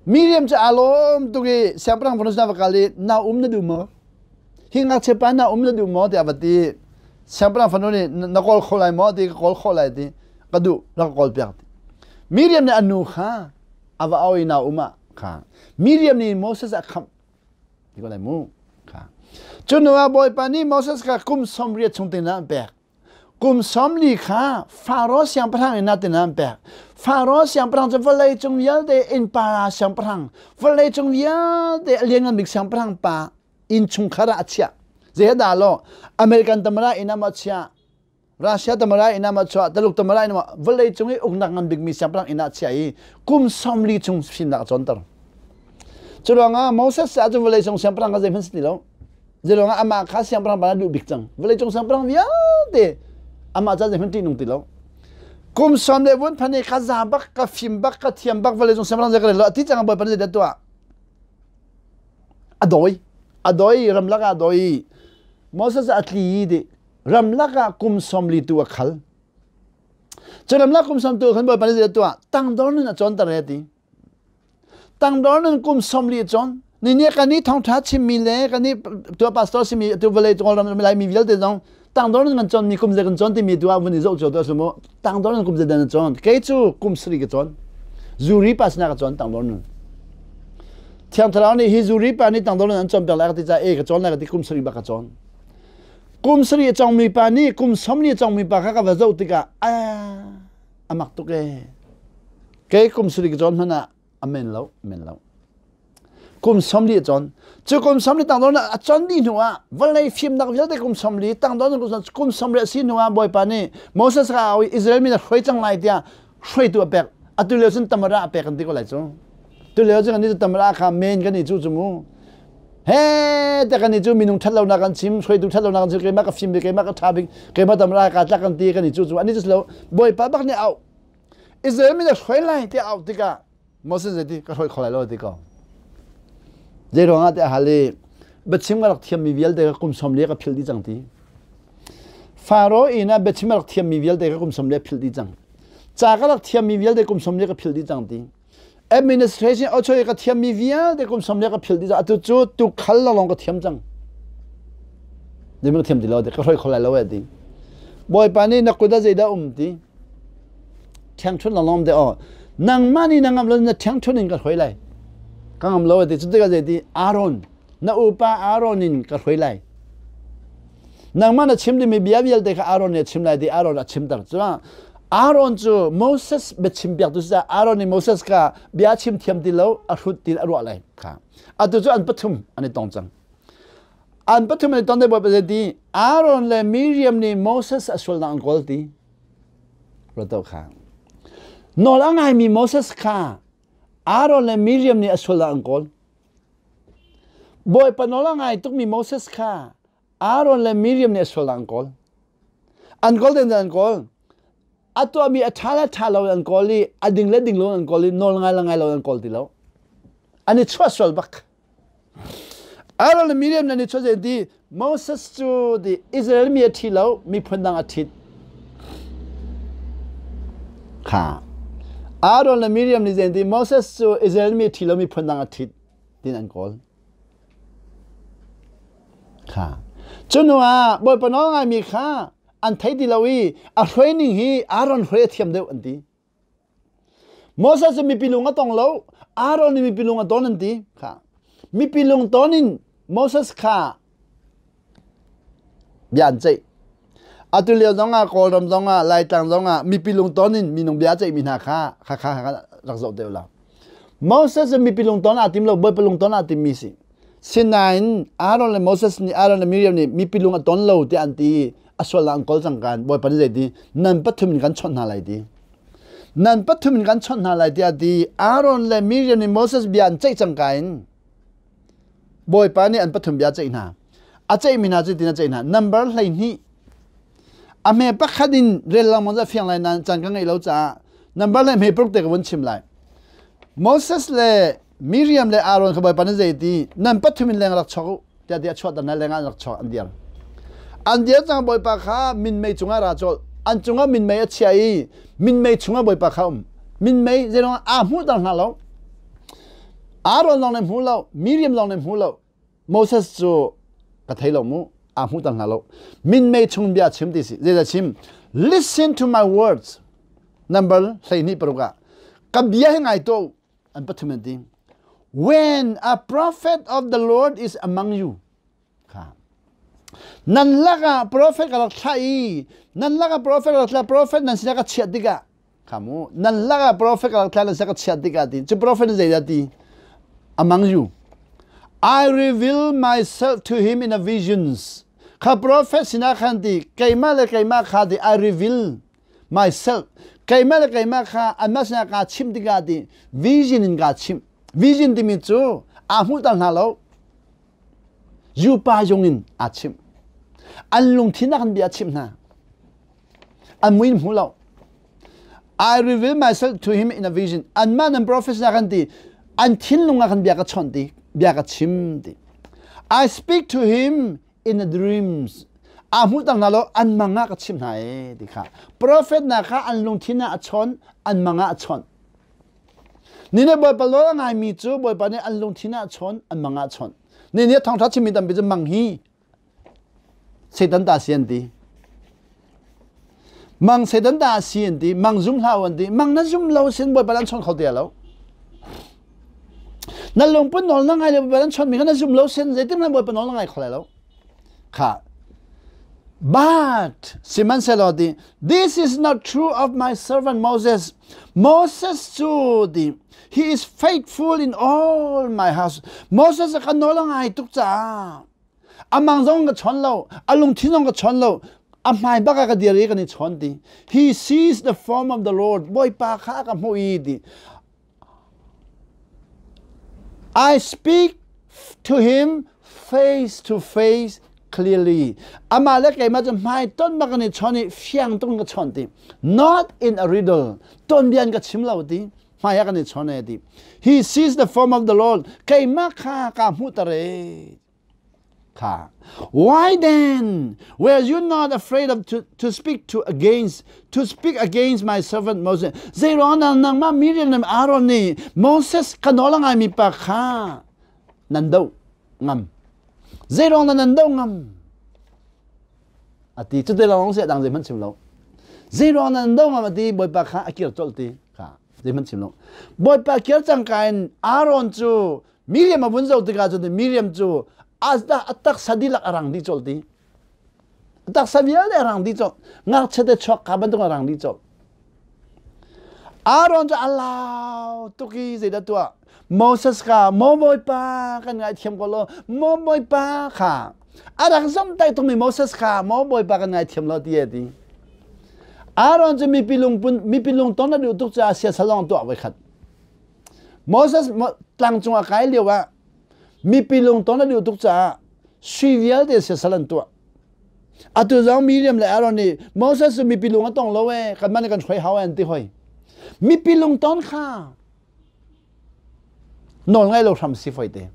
Miriam cu aa lawm tuk i siangpahrang fanu sinah va kal i na um na duh maw? Hi ngakchia pa na um na duh maw? tiah a va ti. Siangpahrang fanu nih na kawl kho lai maw? ti ka kawl khawh lai ti ka duh rak ka kawl piak ti. Miriam nih a nu kha a va au i na um ah kha Miriam nih Moses a khamh ti ko lai mu kha. Cu hnu ah Bawipa nih Moses kha kum 80 chung tin ah an pek. Kum 40 kha Faro siangpahrang in natin an pek. Faro siangpahrang cu vawlei cung vialte innpa siangpahrang, vawlei cung vialte a lianngan bik siangpahrang pa innchungkhar ah a chiah. Zeidah law American tamara inn ah maw chiah, Russia tamara inn ah maw chuah, Taluk tamara inn ah maw vawlei cung i uknak ngan bikmi siangpahrang inn ah a chiah i kum 40 chung fimnak a cawnter. Cu ruangah Moses cu vawlei cung siangpahrang kha zeihmanh si ti lo. Zeiruangah amah kha siangpahrang pa duh bik cang. Vawleicung siangpahrang vialte amah ca zeihmanh ṭihnung ti lo. Kum sawm le vun phan i ka za bak, ka fim bak, ka thiam bak vawleicung siangpahrang zei ka rel lo. A ti cang Bawipa nih zeidah tuah? A dawi. A dawi, ramlak ah a dawi. Moses a tli i ramlak ah kum 40 tu a khal. Cu ramlak kum sawm tu khan Bawipa nih zeidah tuah? Tangdor nun a cawnter he ti. Tangdor nun kum 40 cawn ni ni kan i thawngtha chimmi le kan i tua pastor simi tu vawlei cung ram laimi vialte zong tangdor nun kan cawn mi kum zei kan cawn timi tu ah vun i zoh cio tu a mu tangdor nun kum zei dan cawn kei cu kum sari ka cawn zuri pa sinah ka cawn tangdor nun. Thiang Thlarau nih hi zuri pa nih tangdor in an cawnpiak lai ka ti caah e ka cawn lai ka ti kum sarih bak ka cawn. Kum sarih a cawngmi pa nih kum sawmli a cawngmi pa kha ka va zoh tikah a mak tuk ee. Kei kum sarih ka cawn hmanh ah a men lo, men lo. Kum 40 a cawn. Cu kum 40 tangdor a cawn dih hnu ah vawlei fimnak vialte kum 40 tangdor kum 40 a si hnu ah Bawipa nih Moses kha a au i Israel mi na hruai cang lai tiah hruaitu a pek. Atu lio cun tamara a pek kan ti ko lai cu. Tu lio cun kan cu tamara kha men kan i cu cu mu. He te kan i cu minung that lonak kan chim, hruaitu that lonak kan chim, keimah ka fim bik, keimah ka tha bik, keimah tamara ka tlak kan ti kan i cu cu. Ani cu lo Bawipa bak nih au. Israel mi na hruai lai tiah auh tikah Moses zei ka hruai kho lai lo ti ko. Zei ruangah tiah hal i biachim ka rak thiammi vialte ka kum sawm le ka philh dih cang ti. Faro inn ah biachim ka rak thiammi vialte ka kum sawm le philh dih cang. Ca ka rak thiammi vialte kum sawm le ka philh dih cang ti. Administration authority ka thiammi vialte kum sawm le ka philh dih cang. Atu cu tukhal lawng ka thiam cang. Zei ka thiam ti lo ti ka hruai kho lai lo eh ti. Bawipa nih na kut ah zeidah um ti. Ṭhiangṭhunh lawnglawng te aw nangmah nih na ngamh lo na ṭhiangṭhunh in ka hruai lai ka ngam lo ti cu tikah zeiti Aaron na upa Aaron in ka hruai lai nangmah na chim dingmi bia vialte kha Aaron nih a chim lai ti Aaron a chimter cu Aaron cu Moses biachim piaktu si Aaron nih Moses kha bia chim thiam ti lo a hrut ti a ruah lai kha atu cu an pathum an i tong cang an pathum an i ton te bawipa zei ti Aaron le Miriam nih Moses a sualnak an kawl ti Ruat kha. Nawl a ngaimi Moses kha Aaron le Miriam nih a sual ah an kawl. Bawipa nawl a ngai tukmi Moses kha Aaron le Miriam nih a sual ah an kawl. An kawl den an kawl. A tuahmi a ṭha le ṭha lo an kawl i a ding le ding lo an kawl i nawl ngai le ngai lo an kawl ti lo. An i chuah sual bak. Aaron le Miriam nan i chuah ti Moses cu ti Israel mi a ṭhi lo miphun dang a ṭhit. Kha Aaron le Miriam nih zein ti Moses cu Israel mi a ṭhi lo miphun dang a ṭhit tin an kawl. Kha cu hnu ah Bawipa nawl ngaimi kha an thei ti lo i a hruai ning hi Aaron hruai a thiam deuh an ti. Moses cu mipi lung a tong lo, Aaron nih mipi lung a ton an ti. Kha. Mipi lung ton in Moses kha bia an ceih. Atu lio zong ah Kawlram zong ah Laitlang zong ah mipi lung ton in minung bia ceihmi hna kha kha kha rak zoh te ulaw. Moses cu mipi lung ton aa tim lo, Bawipa lung ton aa timmi si. Sinain Aaron le Moses nih Aaron le Miriam nih mipi lung a ton lo tiah an ti a sualnak an kawl cang kan Bawipa nih zei ti nan pathum in kan chawnh hna lai ti. Nan pathum in kan chawnh hna lai tiah ti Aaron le Miriam nih Moses bia an ceih cang ka in Bawipa nih an pathum bia ceih hna. A ceihmi hna cu tin a ceih hna. Number 12 a hme pakhat in rel lengmang cu a fiang lai nain caan ka ngeih lo caah number le hme paruk te ka vun chim lai. Moses le Miriam le Aaron kha Bawipa nih zei ti nan pathum in leng rak chuak u tiah ti a chuahter hna leng ah an rak chuak an dir. An dir cang Bawipa kha minmei cungah ra colh. An cungah minmei a chia i minmei chungah Bawipa kha um. Minmei zeilong aa hmuhter hna lo. Aaron lawng nih hmu lo, Miriam lawng nih hmu lo. Moses cu ka thei lo mu, aa hmuhter hna lo. Minmei chung bia chim ti si. Zeidah chim? Listen to my words. Number 12 paruk ah. Ka bia hi ngai tuah u. An pathum an ti. When a prophet of the Lord is among you, kha nan lakah prophet ka rak thlah i nan lakah prophet ka rak thlah prophet nan sinah ka chiah tikah kha mu nan lakah prophet ka rak thlah nan sinah ka chiah tikah ti cu prophet nih zeidah ti among you I reveal myself to him in a visions kha prophet sinah khan ti keimah le keimah kha ti I reveal myself keimah le keimah kha anmah sinah kaa chimh tikah ti vision in kaa chimh vision timi cu aa hmuhter hna lo yupa zung in aa chimh an lungthin ah kan bia chimh hna an mui in hmu lo I reveal myself to him in a vision anmah nan prophet sinah kan ti an thinlung ah kan bia ka chawnh ti bia ka chim ti I speak to him in the dreams aa hmuhter hna lo an mang ah ka chimh hna ee ti kha prophet hna kha an lungthin ah a chawn an mang ah a chawnh ni nih bawipa lawl a ngaimi cu bawipa nih an lungthin ah a chawn an mang ah a chawnh ni nih thawngtha chimmi tampi cu mang hi Satan ta si an ti mang Satan ta si an ti mang zum hlah an ti mang na zum lo sin bawipa an chawn kho te lo. Na lungput nawl na ngai le Bawipa nan chawnmi kha na zum lo sin zeitin hmanh Bawipa nawl na ngai kho lai lo. Kha. But sihmanhsehlaw ti this is not true of my servant Moses. Moses cu ti he is faithful in all my house. Moses ka nawl a ngai tuk caah amang zong ka chawn lo, a lungthin zong ka chawn lo, a hmai bak ah ka dir i kan i chawn ti. He sees the form of the Lord. Bawipa kha ka hmuh i ti. I speak to him face to face clearly. Amah le keimah cu hmai ton bak in i chawn i fiang tung ka chawn ti. Not in a riddle. Ton bian ka chim lo ti. Hmai ah kan i chawn e ti. He sees the form of the Lord. Keimah kha ka hmuh tar e. Kha. Why then were you not afraid of to speak to against to speak against my servant Moses? Zeiruang dah nangmah Miriam le Aaron nih Moses ka nawl a ngaimi pa kha nan doh ngam? Zeiruang dah nan doh ngam? Ati cu te lawng si a dang zeihmanh chim lo. Zeiruang dah nan doh ngam ati Bawipa kha a kir colh ti kha zeihmanh chim lo. Bawipa kir cangka in Aaron cu Miriam a vun zoh tikah cun Miriam cu a taksa dihlak a rang dih colh ti. A taksa vialte a rang dih colh. Ngakchia te chuak ka bantuk a rang dih colh. Aaron cu a lau tuk i zeidah tuah? Moses kha maw Bawipa kan ngaithiam ko law maw Bawipa kha a rak zomhtaih tukmi Moses kha maw Bawipa kan ngaithiam law ti a ti. Aaron cu mipi lungpun mipi lungton a duh tuk caah siasal lawng tuah voi khat. Moses tlang cung a kai lio ah mipi lungton a duh tuk caah sui vialte siasal an tuah. Atu zong Miriam le Aaron nih Moses cu mipi lung a tong lo ee, kanmah nih kan hruai hau an ti hoi. Mipi lungton kha nawl ngai lo hram si foi te.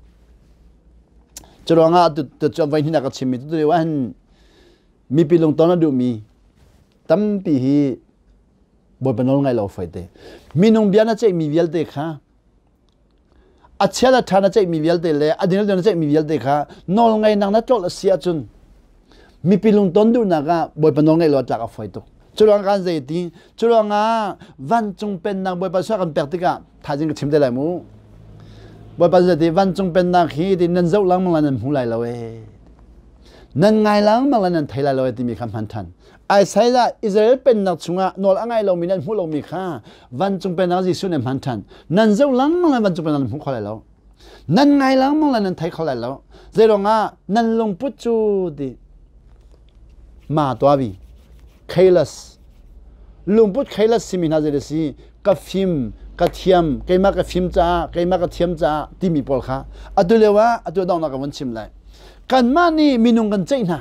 Cu ruangah tu cu voi hnih ka chimmi tu lio ah hin mipi lungton a duhmi tampi hi Bawipa nawl ngai lo foi te. Minung bia na ceihmi vialte kha a chia le ṭha na ceihmi vialte le a ding le na ceihmi vialte kha nawl ngainak na tlolh a si ahcun mipi lungton duhnak ah Bawipa nawl ngaih lo tlak a fawi tuk. Cu ruang kan zei ti? Cu ruangah vancung pennak Bawipa suah kan pek tikah thaizing ka chim te lai mu. Bawipa zei ti vancung pennak hi ti nan zoh lengmang lai nan hmu lai lo ee. Nan ngai lengmang lai nan thei lai lo ee timi kha hman ṭhan. Isaiah Israel pennak chungah nawl a ngai lomi nan hmuh lomi kha vancung pennak Jesuh nih hman ṭhan. Nan zoh lengmang le vancung pennak nan hmu kho lai lo. Nan ngai lengmang le nan thei kho lai lo. Zeiruangah nan lungput cu ti ma tuavi kailas lungput kailas simi hna zei si ka fim ka thiam keimah ka fim caah keimah ka thiam caah timi pawl kha atu lio ah atu donghnak ka vun chim lai kanmah nih minung kan ceih hna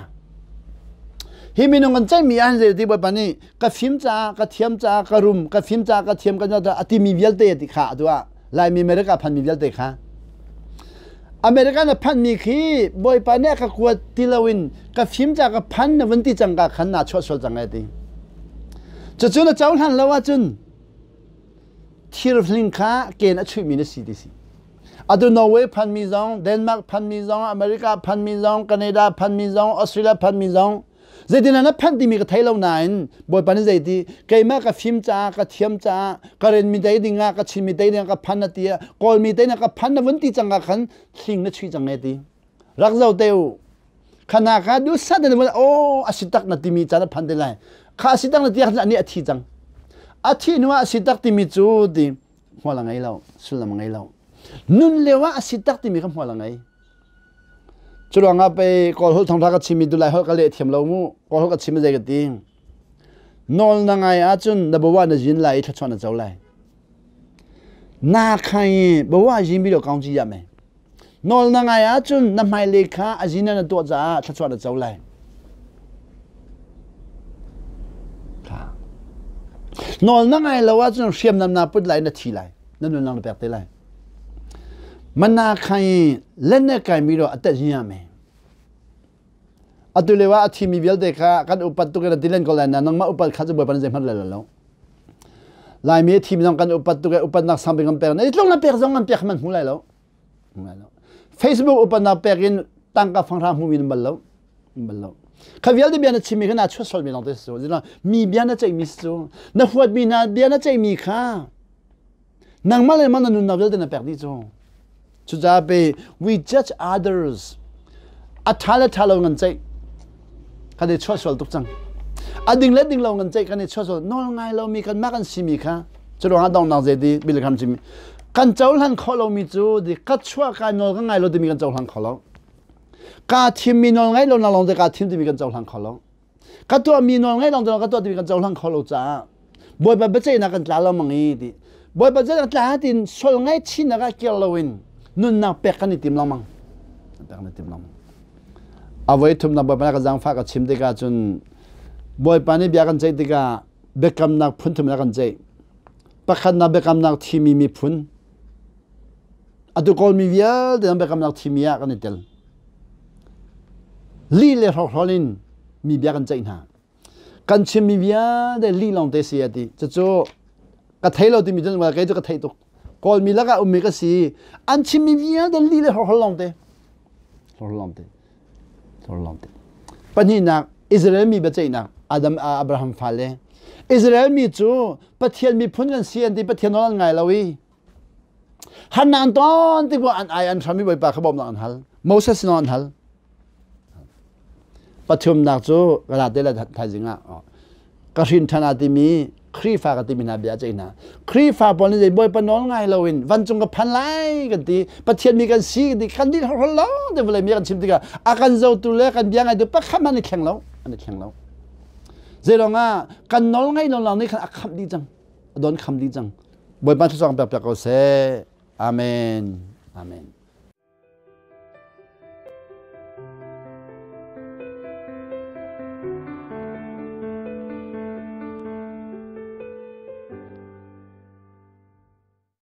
Hi minung kan ceihmi ah zei ti Bawipa nih ka fim caah ka thiam caah ka rum ka fim caah ka thiam ka a timi vialte ti kha atu ah Laimi America phanmi vialte kha America na phanmi khi Bawipa nih a ka kuat ti loin ka fim caah ka phan na vun ti cang ka khan naa chuah sual cang ai ti. Cucu na cohlan lo ahcun thirhling kha ken a chuihmi na si ti si. Atu Norway phanmi zong, Denmark phanmi zong, America phanmi zong, Canada phanmi zong, Australia phanmi zong, zeitin na phanh timi ka thei lo nain Bawipa nih zeiti keimah ka fim caah ka thiam caah ka renmi tei dingah ka chinmi tei dingah ka phan na ti ah kawlmi tei na ka phan na vun ti cang ah khan hling na chuih cang e ti rak zo te u khana kha du sat na vun oh a si tak na timi caan a phan te lai kha a si tak na ti ah ani a thi cang a thi hnu ah a si tak timi cu ti hmual a ngei lo sullam a ngei lo nun lio ah a si tak timi kha hmual a ngei cu ruangah pei kawl holh thawngtha ka chimmi tu lai holh ka leh thiam lo mu kawl holh ka chim zei ka ti nawl na ngai ahcun na bawa na zin lai i thluachuah na co lai na khai bawa zin bi lo kaung chi ya me Nawl na ngai ahcun na hmailei kha a zin na tuah caah thluachuah na co lai. Nawl na ngai lo ahcun hriamnam naa put lai na thi lai. Na nunnak na pek te lai. Mana khai len ne kai mi ro a tet me. Atu lio ah a thimi vialte kha kan upat tuk in a ti len ko lai na nangmah upat kha cu Bawipa nih zeihmanh le lo. Laimi a thimi zong kan upat tuk i upatnak sang bik an pek. Na tlung na pek zong an pek man hmu lai lo. Hmu lai lo. Facebook upatnak pek in tangka fanghra hmumi nan bal lo. Bal lo. Kha vialte bia na chimmi kha na chuah sualmi lawng te si cu. Mi bia na ceihmi si cu. Na huatmi hna bia na ceihmi kha nangmah le nangmah na nunnak vialte na pek dih cu. Cucaah pe we judge others. A ṭha le ṭha lo ngan ceih. Kan i chuah sual tuk cang. A ding le ding lo ngan ceih kan i chuah sual. Nawl ngai lomi kan mah kan simi kha cu ruangah donghnak zei ti Billy Graham chim kan cohlan khawh lomi cu di ka chuah ka nawl ka ngai lo timi kan cohlang kho lo. Ka thimmi nawl ngai lo na lawng te ka thim timi kan cohlang kho lo. Ka tuahmi nawl ngai lawng te ka tuah timi kan cohlang kho lo caah Bawipa biaceihnak kan tla lo mang i ti. Bawipa biaceihnak tla tin sual ngaihchihnak ah kir loin nunnak pek kan i tim lengmang. Pek kan i tim lengmang. A voi thumnak Bawipa ka zaangfah ka chim tikah cun Bawipa nih bia kan ceih tikah biakamnak phun thum in a kan ceih. Pakhatnak biakamnak thimi miphun atu Kawlmi vialte zong biakamnak thimi ah kan i tel. Lih le hrawkhrol in mi bia kan ceih hna. Kan chimmi vialte lih lawngte si a ti. Cucu ka thei lo timi cun kei cu ka theih tuk. Kawlmi lakah ummi ka si. An chimmi vialte lih le hrawkhrol lawngte. Hrawkhrol lawngte. Hrawkhrol lawngte. Pahnihnak Israel mi biaceihnak Adam Abraham fale. Israel mi cu Pathian miphun kan si an ti Pathian nawl an ngai lo i Harnak an ton tik an ai an hram i Bawipa kha bawmhnak an hal. Moses sin an hal. Pathumnak cu ka la te le thaizing ah ka hrin ṭhan ah timi Khrihfa ka timi hna bia ceih hna. Khrihfa pawl nih Bawipa nawl ngai loin vancung ka phan lai kan ti. Pathian mi kan si kan ti. Kan dih hol lo te vawlei mi kan chim tikah a kan zotu le kan bia ngaitu pakhat hmanh an i thleng lo. An i thleng lo. Zeilong ah kan nawl ngaih lo lawng nih khan a khamh dih cang. A don kham dih cang. Bawipa thluachuah pek piak ko seh. Amen. Amen.